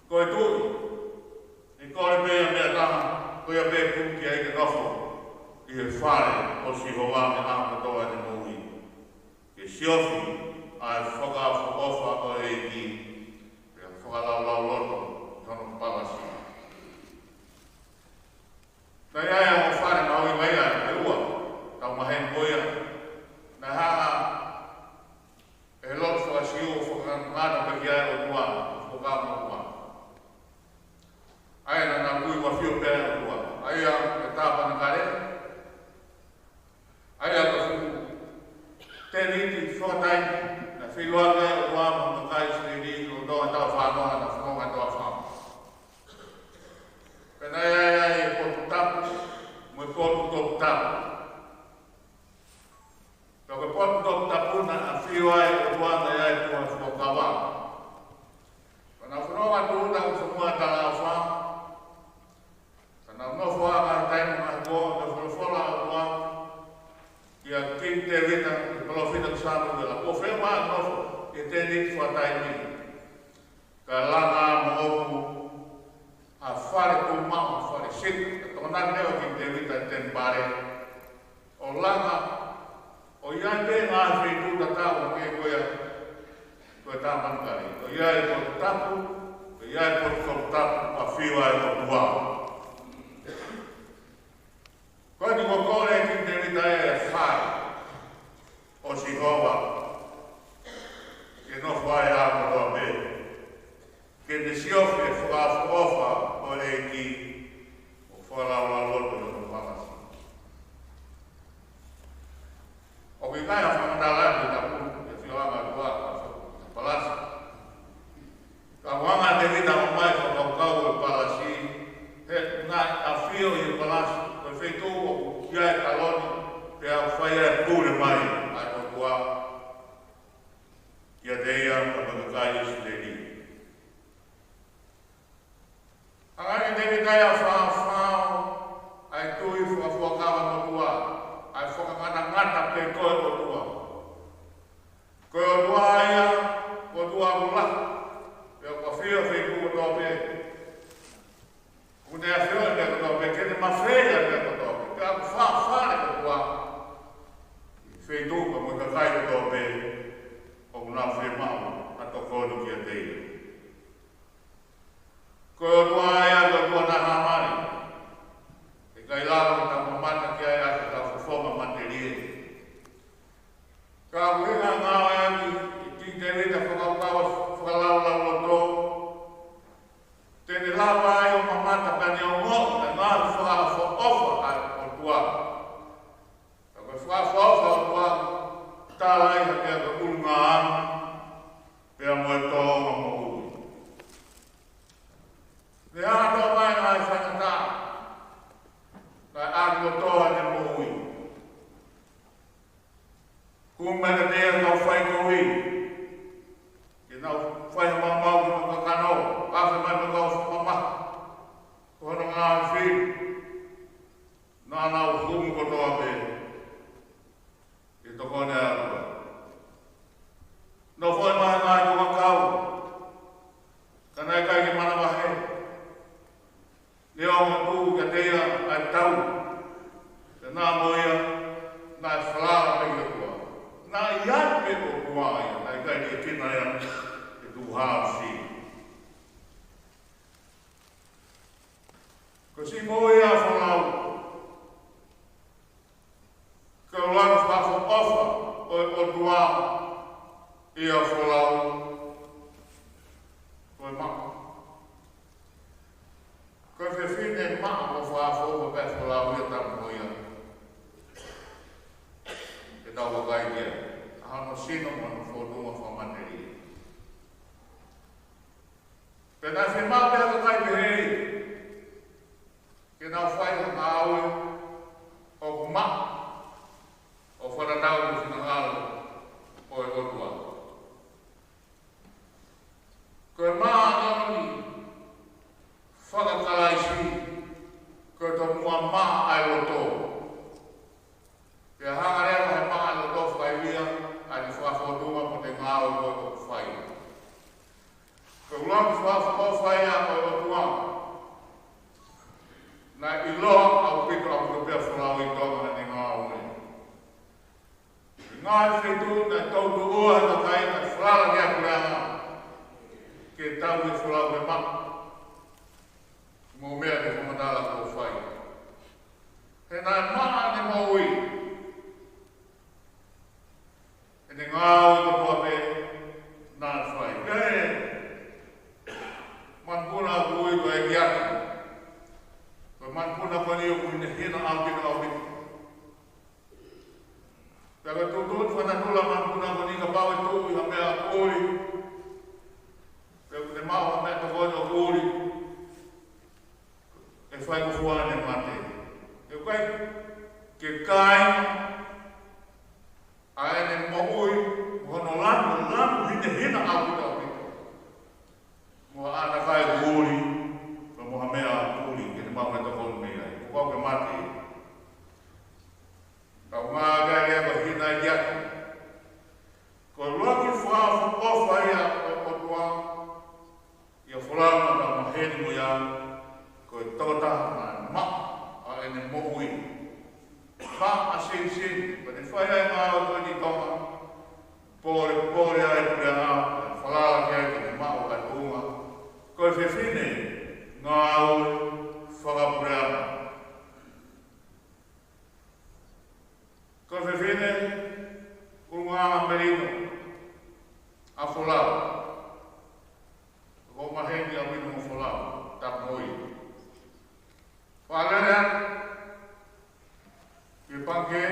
Ko e tuʻi, ʻe kole pē ia meʻa taha, ko ia pē kumi ki ai ke nofo ʻi he fale ʻo Sihova he ʻaho kotoa ʻene moʻui, ke siofi ʻa e fakaʻofoʻofa ʻo e ʻEiki, pea fakalaulauloto ʻi hono palasi. Naʻe ʻi ai ʻa e fale mahuʻinga ia ʻe ua, tau maheni mo ia. Naʻe hanga ʻe he lotu faka-Siu ʻo fakangata pē ki ai e ʻOtua, ʻo fakangata. ʻA ia naʻa nau ui mo ʻafio pē ʻa e ʻOtua. ʻA ia ko e tāpanekale. ʻA ia ko e fuʻu tēniti fakataimi naʻe feʻiloaki ai e ʻOtua mo e kakai ʻIsileli ʻi loto ʻa e tau fanongo, ʻa e fanongo ʻa e tau fanongo. Pea naʻe ʻi ai e potu tapu mo e potu toputapu. Pea ko e potu toputapu naʻe ʻafio ai e ʻOtua, naʻe ʻi ai e Puha Fuakava. Pea naʻa nau fanongo atu ʻi he ʻuhinga ʻo e talaʻofa. Pea naʻa nau nofo ai he taimi ko ē, pea folofola e ʻOtua kia Kingi Tēvita, ki he palōfita ko Sāmiuela, kuo fiemaʻu ke nofo ʻi he tēniti fakataimi, kae langa moʻoku ha fale tuʻumaʻu, ha fale sita, kae tokonaki leva ʻe Kingi Tēvita e temipale, ʻo langa, ʻo ʻi ai pē ngaahi feituʻu tatau hangē ko ia ko e tāpanekale. ʻO ʻi ai e potu tapu, ʻo ʻi ai e potu toputapu, ʻafio ai e ʻOtua. Ko eni kuo kole ʻe Kingi Tēvita e fale ʻo Sihova ke nofo ai he ʻaho kotoa pē, ke ne siofi e fakaʻofoʻofa ʻo e ʻEiki, mo fakalaulauloto ʻi hono palasi. ʻOku ʻIkai ha fakamatala atu ʻe tapu, ʻe fio anga tua, ʻa e palasi. Ka ʻoku anga ʻe Tēvita ʻo ʻomai fakakaukau ʻo e palasi, he naʻe ʻafio ʻi he palasi, ko e feituʻu ʻoku ʻi ai e kaloni, pea ʻoku fai ai e pule mai ʻa e ʻOtua kiate ia mo e kakai ʻIsileli. Hanga ʻe Tēvita ia ʻo fafao ʻa e tui fakafuakava motuʻa, ʻa e fakangatangata pē ko e ʻOtua. Ko e ʻOtua ia, ko e ʻOtua ʻoku lahi, pea ʻoku ʻafio he feituʻu kotoa pē. ʻOku ne ʻafio he meʻa kotoa pē, ke ne mafeia e meʻa kotoa pē. Pea ʻoku fakafale e ʻOtua ʻi he feituʻu pea mo e kakai kotoa pē ʻoku nau fiemaʻu ha tokoni kiate ia. Ko e ʻOtua ia, ko e ʻOtua naʻe hā mai. ʻIkai lava ke tau mamata ki ai ʻaki ʻetau fofonga matelie. Ka ʻoku ʻi ai e ngāue ʻa Kingi Tēvita fakakaukau fakalaulauloto. Te ne lava ai ʻo mamata pea ne ongoʻi ʻa e ngaahi fakaʻofoʻofa ʻa e ʻOtua. Ka ko e fakaʻofoʻofa ʻa e ʻOtua, tala ia ko e ʻulungaanga pea mo e tōʻonga moʻui. Ne hanga ʻo toʻo mai e ngaahi faingataʻa, kae ʻākilotoa ʻene moʻui. Kumi mai kiate ia e kau faikovi, ke nau fai ha maumau ki hono kakano, afe mai mo e kau fakamamahi, ko hono ngaahi fili, naʻa nau humu kotoa pē ʻi he tokoni ʻa e ʻOtua. Nau foʻi mai e ngaahi tungakau, ka naʻe ʻikai ke manavahē. Neongo ʻoku tuʻu kiate ia ʻa e tau, ka naʻa mo ia, naʻe falala pē ki he ʻOtua. Naʻe ʻi ai pē ʻOtua ia, naʻe ʻikai liʻekina ia ʻe he tukuhāusi. Ko e siʻi moʻui ʻa Folau, ko e ʻuluaki fakaʻofoʻofa ʻo e ʻOtua ʻia Folau, ko e maʻa. Ko e fefine maʻa ʻoku fakaʻofoʻofa pē ʻa Folau ia, tapu mo ia. Ke tau vakai ki ai, ʻa hono sino mo hono fōtunga fakamatelie. Pea naʻe fiemaʻu pē ʻe he kakai pehē, ke nau fai ha ngāue ʻoku maʻa, ʻo fakatatau mo e finangalo ʻo e ʻOtua. Ko e maʻa ʻa e kaloni faka-Kalaisi, ko e tomuʻa maʻa ʻa e loto. Pea hanga leva ʻe he maʻa ʻo e loto ʻo fakaivia ʻa e fakafōtunga mo e ngāue ʻoku fai. Ko e ʻuluaki fakaʻofoʻofa ia ʻo e ʻOtua. Naʻe ʻiloa ʻaupito ʻaupito pē ʻa Folau ʻi Tonga ʻene ngāue. Ngaahi feituʻu naʻe toutou ʻoua ʻe he kakai naʻe falala ki ai ʻa e puleʻanga, ke tau ʻe Folau e maʻa. Mo e meʻa ke fakamatala kuo fai. He naʻe maʻa ʻene moʻui. ʻEne ngāue kotoa pē naʻe fai. Pea ko e manupuna ʻoku ui ko e ʻEiki Atu. Ko e manupuna ko eni ʻoku hinehina ʻaupito ʻaupito. Pea ko e tuʻutuʻuni fakanatula ʻa e manupuna ko eni, kapau ʻe tuʻu ʻi ha meʻa ʻuli, pea ʻoku ne maʻu ha meʻatokoni ʻuli, ʻe faingofua ʻene mate. ʻE ʻikai ke kāinga ʻa ʻene moʻui, mo hono lanu, lanu hinehina ʻaupito ʻaupito. Mo ha ʻātakai ʻuli, pea mo ha meʻa ʻuli, ke ne maʻu meʻatokoni mei ai. Kuo pau ke mate. Ka ʻoku ngāueʻaki ʻa e lea ko e hina ʻEiki Atu. Ko e ʻuluaki fakaʻofoʻofa ia ʻo e ʻOtua ʻia Folau, naʻa tau maheni mo ia, ko e tokotaha naʻe maʻa ʻa ʻene moʻui. Maʻa siʻisiʻi, pea ne fai ʻa e ngāue ko eni ʻi Tonga, polepole ʻa e puleʻanga, falala ki ai ke ne maʻu ʻa e tuʻunga. Ko e fefine ngāue fakapuleʻanga. Ko e fefine ʻulungaanga melino ʻa Folau. Ko e maheni ʻaupito mo Folau, tapu mo ia. Fakalele atu ki he pangikē,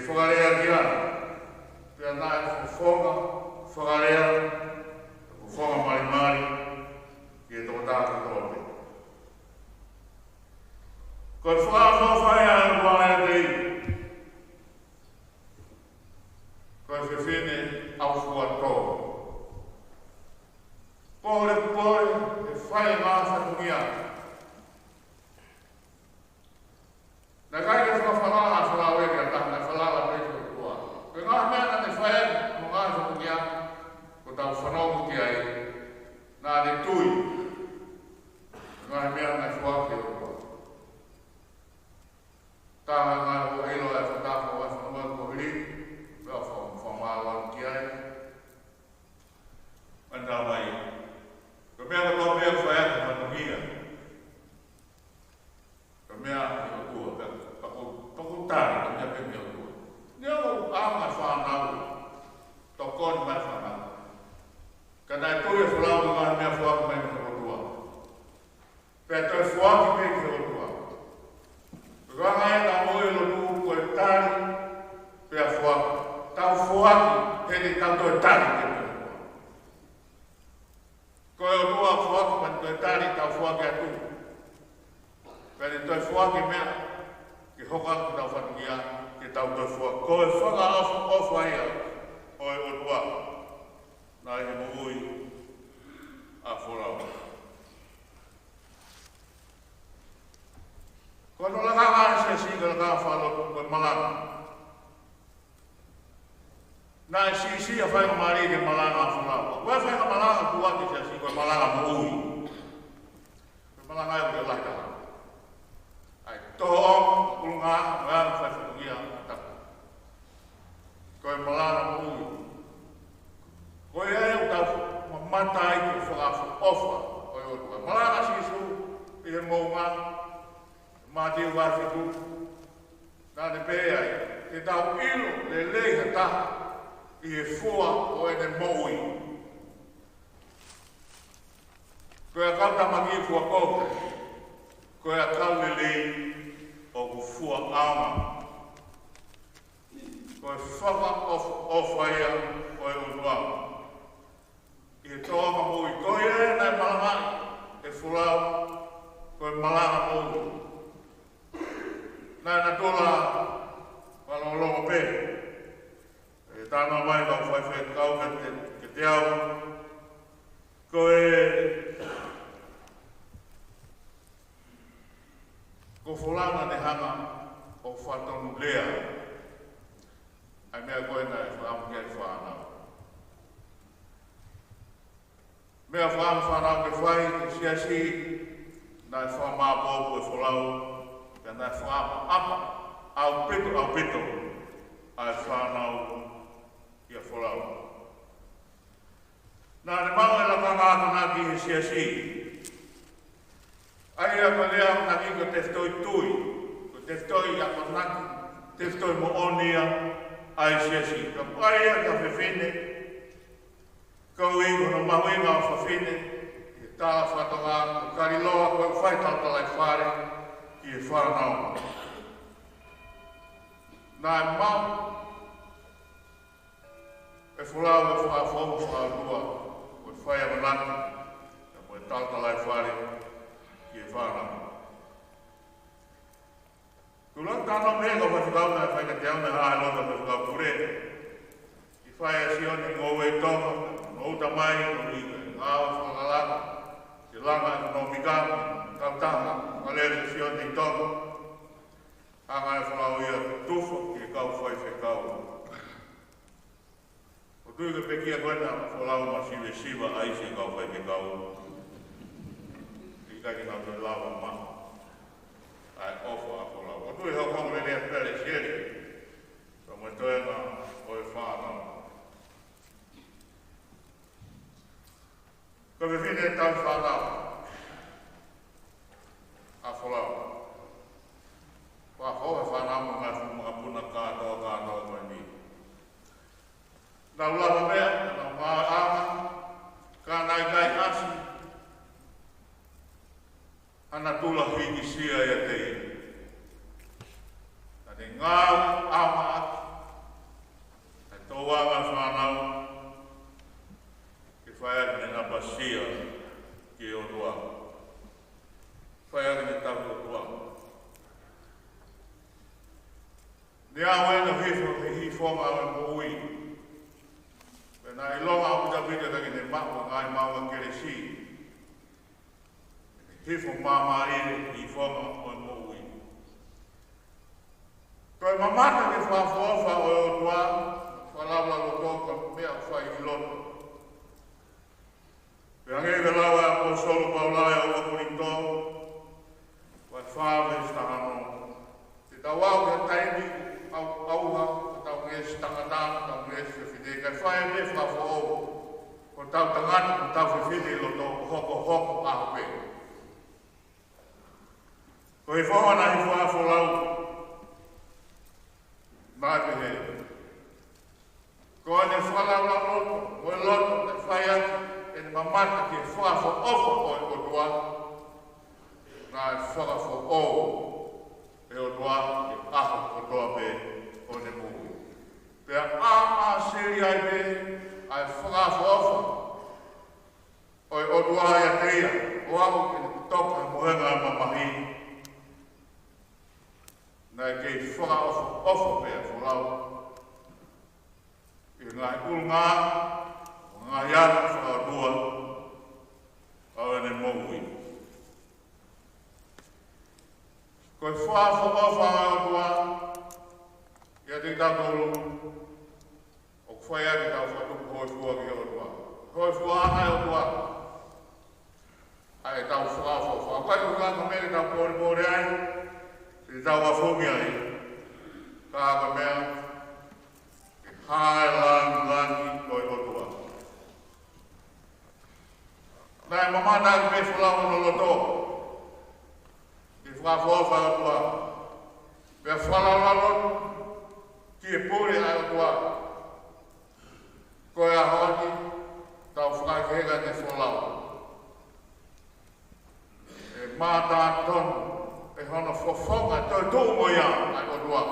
Fakalea ki ai, pea naʻe fofonga fakalea, fofonga malimali ki he tokotaha kotoa pē. Ko e fakaʻofoʻofa ia ʻa e ʻOtua ʻiate ia, ko e fefine ʻaufuatō. Pōlepole he fai ʻa e ngaahi fatongia. Naʻe ʻikai ke fakafalala ʻa Falaua ia ki ha taha, naʻe falala pē ki he ʻOtua. Ko e ngaahi meʻa naʻa ne fai, ko e ngaahi fatongia, ko ʻetau fanongo ki ai, naʻa ne tui. Ko e ngaahi meʻa naʻe foaki ʻe he ʻOtua. Taha ngaahi ʻilo ʻa e fakatātā ʻo e fonua ko Hili, pea fa-, fakamālō ki ai. Manatua mai. Ko e meʻa kotoa pē ʻoku fai ʻaki e fatongia, ko e meʻa mei he ʻOtua, pea, pea ko, pea ko e tali, ko e meʻa pē mei he ʻOtua. Neongo ʻa e fānau, tokoni mai fānau. Ka naʻe tui ʻa Falaua ki he ngaahi meʻa foaki mai mei he ʻOtua. Pea toe foaki pē ki he ʻOtua. Ko e anga ia ʻetau moʻui lotu, ko e tali, pea foaki. Tau foaki, he te tau toe tali pē ki he ʻOtua. Ko e ʻOtua foaki, pea toe tali, tau foaki atu. Pea ne toe foaki meʻa, ke hoko atu ʻetau fatongia, ke tau toe foaki. Ko e fakaʻofoʻofa ia ʻo e ʻOtua. Naʻe ʻi he moʻui ʻa Falaua. Ko hono lakanga ʻa e siasi, ko e lakanga fakalotu, ko e malanga. Naʻe siʻisiʻi ʻa e faingamālie ke malanga ʻa Falaua. Ko e faingamālie ʻoku ʻoatu ʻe he siasi, ko e malanga moʻui. Ko e malanga ia ʻoku lahi taha. ʻA e tōʻonga, ʻulungaanga, ʻa e fai fatongia, ʻa e tapu. Ko e malanga moʻui. Ko ia ʻoku tau mamata ai ki he fakaʻofoʻofa ʻo e ʻOtua. Malanga ʻa Sīsū ʻi he moʻunga, Mātiu vahe fitu, naʻa ne pehē ai, te tau ʻilo lelei ha taha ʻi he fua ʻo ʻene moʻui. Ko e ʻakau tāmaki fua kovi, ko e ʻakau lelei ʻoku fua ʻaonga. Ko e fakaʻofoʻofa ia ʻo e ʻOtua. ʻI he tōʻonga moʻui, ko ia naʻe malangaʻi ʻe Folau, ko e malanga moʻui. Naʻe natula mālōlō pē. ʻE tānaki mai ʻe he kau faifekau kiate, kiate au. Ko e, ko Folau naʻa ne hanga ʻo fakatonulea ʻa e meʻa ko ē naʻe fakaʻamu ki ai e fānau. Meʻa fakaʻamu fānau ke fai ki he siasi, naʻe fakamāʻopoʻopo ʻe Folau, pea naʻe fakaʻapaʻapa ʻaupito, ʻaupito ʻa e fānau kia Folau. Naʻa ne maʻu e lakanga akonaki he siasi. ʻA ia ko e lea akonaki ko e tefitoʻi tui, ko e tefitoʻi akonaki, tefitoʻi moʻoni ia ʻa e siasi. Ka ʻai ia ki ha fefine, koeʻuhi ko hono mahuʻinga ʻo e fefine, ʻi he tala faka-Tonga, ko e kaliloa, ko e fai talatalaifale ki he fānau. Naʻe maʻu ʻe Folau e fakafofonga fakaʻotua, ko e fai akonaki, pea mo e talatalaifale ki he fānau. Tuʻu ʻa e talanoa mei he kau faifekau naʻe fai kiate au, naʻe hā e loto ʻa e faifekau pule. ʻI he fai ʻa Sione ngoue ʻi Tonga, ʻo uta mai, ʻo ʻi he ngāue fakalangi, ke langa e ʻekonōmika, kautaha, fakalele ʻa Sione ʻi Tonga. Hanga ʻe Folau ia ʻo tufa ki he kau faifekau. ʻOku ou tui ko e pekia ko ena ʻa Folau, masivesiva ʻa e siʻi kau faifekau. ʻIkai ke nau toe lava ʻo maʻu ʻa e ʻofa ʻa Folau. ʻOku ou tui ʻe hoko ʻo lele atu pē ʻa Lesieli, pea mo e toenga ʻo e fānau. Ko e fefine tauhi fānau ʻa Folau. Fakafoʻou e fānau mo e ngaahi fuʻu makapuna kātoa, kātoa ko eni. Nau lava meʻa, nau ngāueʻanga, ka naʻe ʻikai ʻasi ha natula hīkisia ʻiate ia. Naʻa ne ngāueʻanga ʻaki Naʻe hifo he hifonga ʻo e moʻui. Pea naʻe ʻilonga ʻaupito ʻaupito naʻa ne maʻu ʻa e ngaahi maʻunga kelesi. Hifo māmālie he hifonga ʻo e moʻui. Ko e mamata ki he fakaʻofoʻofa ʻo e ʻOtua, fakalaulauloto, ko e meʻa ʻoku fai ʻi loto. Pea hangē ko e lau ʻa e ʻaposetolo ko Paula ʻi he ua Kolinitō, vahe fā veesi taha ono. Te tau aʻu ki he taimi ʻauʻauha, ko hotau ngeʻesi tangata, ko hotau ngeʻesi fefine, kae fai pē fakafoʻou hotau tangata, ko hotau fefine ʻi loto, hokohoko ʻaho pē. Ko e hifonga naʻe hifo ai ʻa Folau, naʻe pehē: Ko ʻene fakalaulauloto, mo e loto naʻe fai ʻaki ʻene mamata ki he fakaʻofoʻofa ʻo e ʻOtua, naʻe fakafoʻou ʻe he ʻOtua ʻi he ʻaho kotoa pē ʻo ʻene moʻui. Pea ʻāsili ai pē ʻa e fakaʻofoʻofa ʻo e ʻOtua ʻiate ia, ʻo aʻu ki heʻene toka he mohenga ʻo e mamahi. Naʻe kei fakaʻofoʻofa pē ʻa Folau ʻi he ngaahi ʻulungaanga, ngaahi anga fakaʻotua ʻo ʻene moʻui. Ko e fakaʻofoʻofa ʻa e ʻOtua ʻiate kitautolu, ʻoku fai ai ʻetau fakatupu hōifua ki he ʻOtua. Hōifua ʻa e ʻOtua ʻa ʻetau fakaʻofoʻofa. ʻOku ʻikai ko e ngaahi meʻa ke tau pōlepole ai, ke tau afungi ai. Ka ko e meʻa ke hā e langilangi ʻo e ʻOtua. Naʻe mamata ʻaki pē ʻe Folau hono loto ki he fakaʻofoʻofa ʻa e ʻOtua. Pea fakalaulauloto ki he pule ʻa e ʻOtua. Ko e ʻaho ni, tau fakaheka ʻe Folau, ʻe mātā tonu ʻe hono fofonga toetuʻu mo ia ʻa e ʻOtua.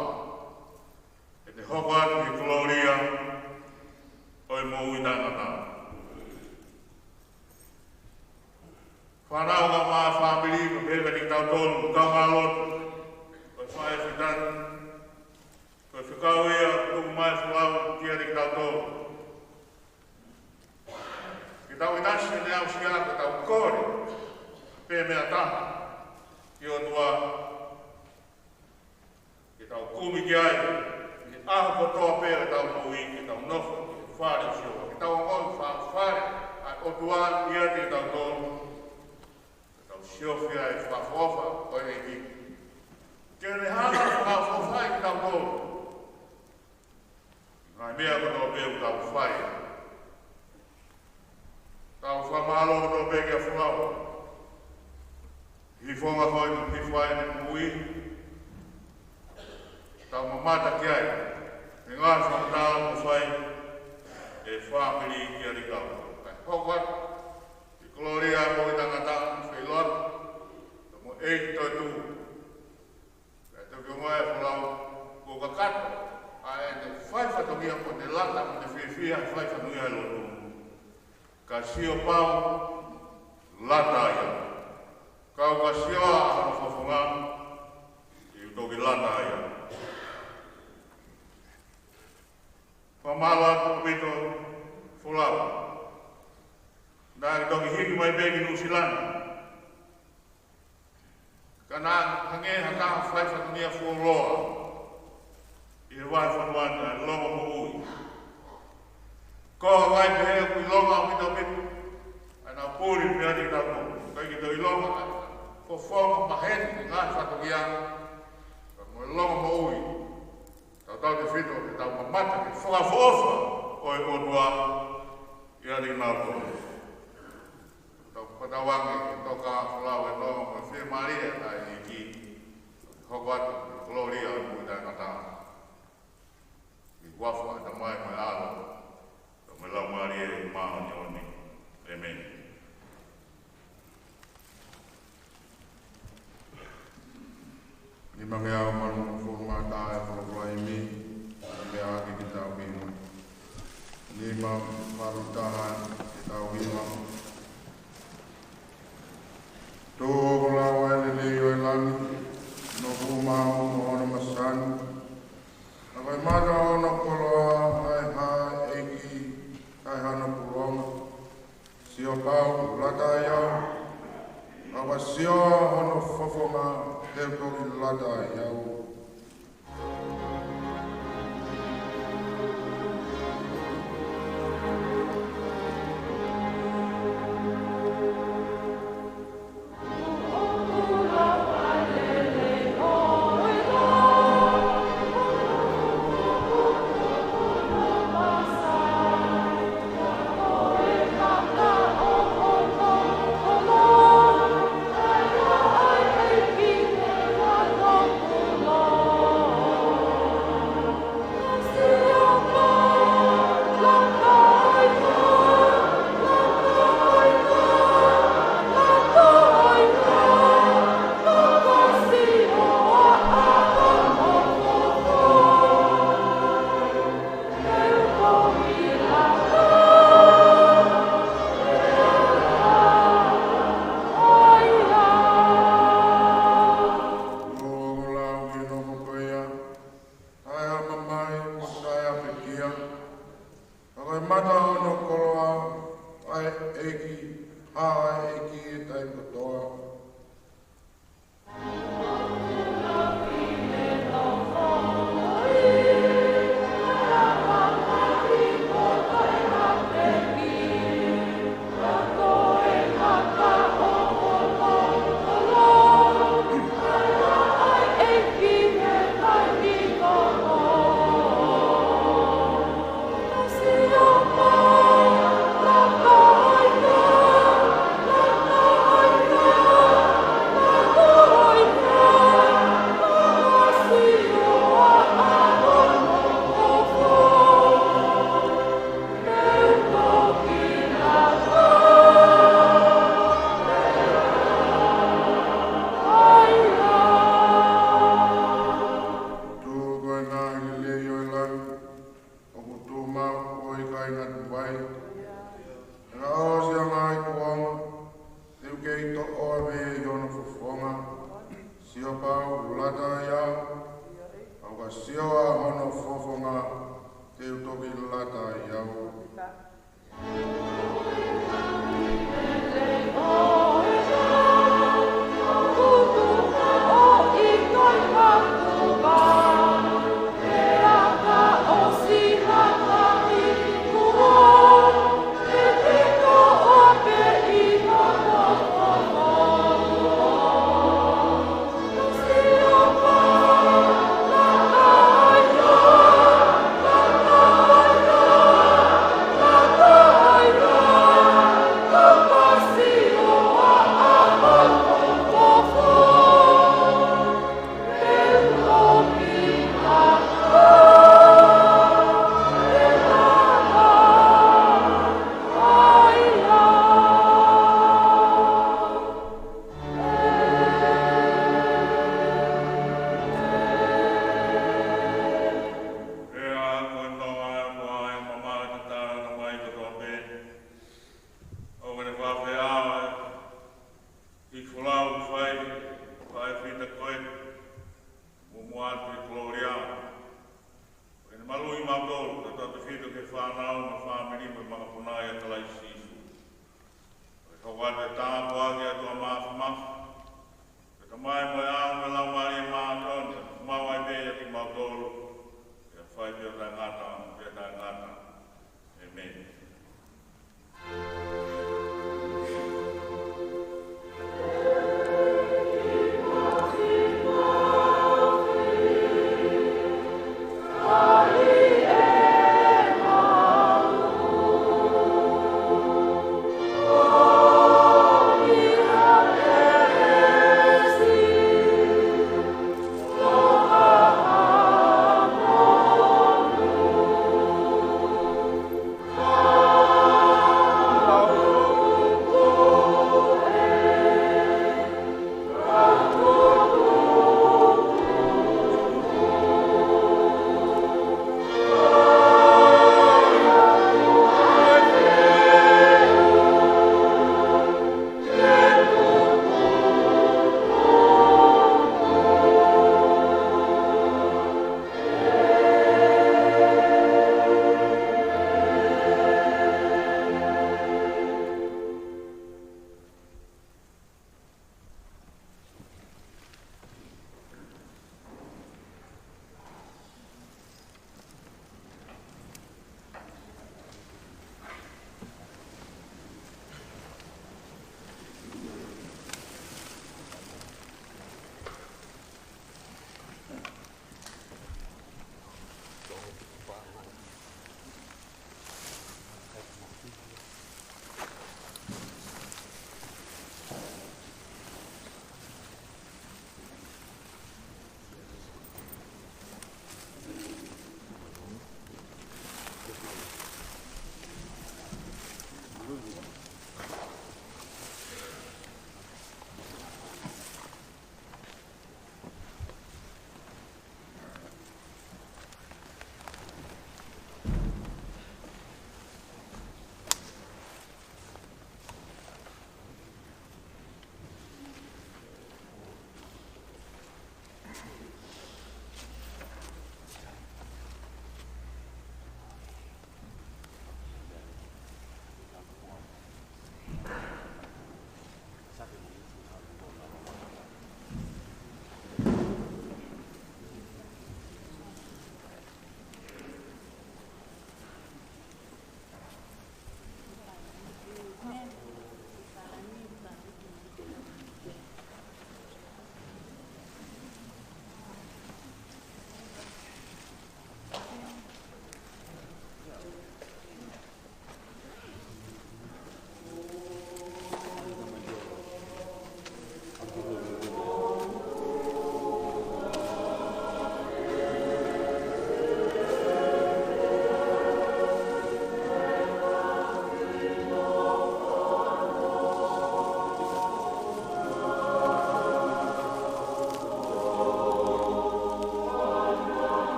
ʻE te hoko atu ki he kolōlia ʻo e moʻui taʻengata. Fānau, kaungā fāmili, ko e pehē kiate kitautolu, kaungā lotu, ko e faifekau, ko e fekau ia ʻoku tuku mai ʻe Folau kiate kitautolu. Ke tau ʻinasi ʻene aʻusia, ke tau kole pē meʻa taha ki he ʻOtua, ke tau kumi ki ai ʻi he ʻaho kotoa pē ʻo ʻetau moʻui, ke tau nofo ʻi he fale ʻo Sihova, ke tau ongoʻi fale ʻa e ʻOtua ʻiate kitautolu, ke tau siofi ai e fakaʻofoʻofa ʻo e ʻEiki. Ke ne hanga ʻo fakaʻofoʻofaʻi kitautolu. Ngaahi meʻa kotoa pē ʻoku tau fai. Tau fakamālō kotoa pē kia Folau. Hifonga ko ē naʻe hifo ai ʻene moʻui. Tau mamata ki ai he ngaahi fakamatala kuo fai ʻe he fāmili kiate kitautolu. Kae hoko atu ki he kolōlia ʻo e moʻui taʻengata, feʻiloaki mo e ʻEiki toetuʻu. Pea toki ongoʻi ʻe Folau kuo kakato ʻa ʻene fai fatongia, kuo ne lata mo ne fiefia he fai fatongia he lotu. Ka sio pau, lata ia. Ka ʻo ka sio ʻa hono fofonga, ʻe toki lata ia. Fakamālō atu ʻaupito Folau. Naʻe toki hiki mai pē ki Nuʻusila ni. Ka naʻe hangē ha taha fai fatongia fuoloa ʻi he vahefonua ni, ʻa e longomoʻui. Ko e ngaahi pehē ʻoku ʻilonga ʻaupito ʻaupito ʻa ʻenau puli mei he ʻEiki tapu. ʻIkai ke tau ʻilonga ʻa e fofonga maheni ʻo e ngaahi fatongia, ka ko e longomoʻui. Tautautefito ke tau mamata ki he fakaʻofoʻofa ʻo e ʻOtua ʻiate kinautolu. Tau fakatauange ke toka ʻa Folau ʻi he nonga mo e fiemālie ʻa e ʻEiki, hoko atu ki he kolōlia ʻo e moʻui taʻengata. ʻI he huafa ʻo e Tamai mo e ʻAlo, mo e Laumālie Māʻoniʻoni. ʻĒmeni. Nimangeau valungofulu mā taha e folofola himi, meʻa ʻaki ke tau himi. Nima valu taha ke tau himi. Tō ko e lau ʻa e lelei ʻo e langi, no ku mau mo hono masani, ʻa ka Mata hono koloa ʻa e hā ʻeiki ʻa e hano pulonga. Sio pau lata ai au. ʻOku sio hono fofonga te u toki lata ai au. ʻOku lau ki he nofo ko ia, taʻe ʻamamai, mo taʻe ʻapekia. Ka ko e mata hono koloa ʻa e ʻeiki, ʻa e ʻeiki ʻi he taimi kotoa. Tuʻu ko e ngaahi lelei ʻo e langi, ʻoku tuʻu maʻu ʻo ʻikai ngata ai. Ka ʻosi ʻa e ngaahi kuonga, te u kei toʻo ʻa e meʻa ʻi hono fofonga. Sio pau lata ai au. ʻOku sio ʻa hono fofonga, te u toki lata ai au. Pea ko e tonga ʻa e ʻOtua ʻoku mamaʻo ʻi he taʻengata mai kotoa pē. ʻOku ne fakafeʻao ʻa e hiki folau fai, fai fita ko e muʻomuʻa atu ʻi he kolōlia. ʻOku ne maluʻi mautolu, tautautefito ki he fānau mo e fāmili mo e makapuna ʻia Kalaisi Sīsū. ʻOku hoko atu e tā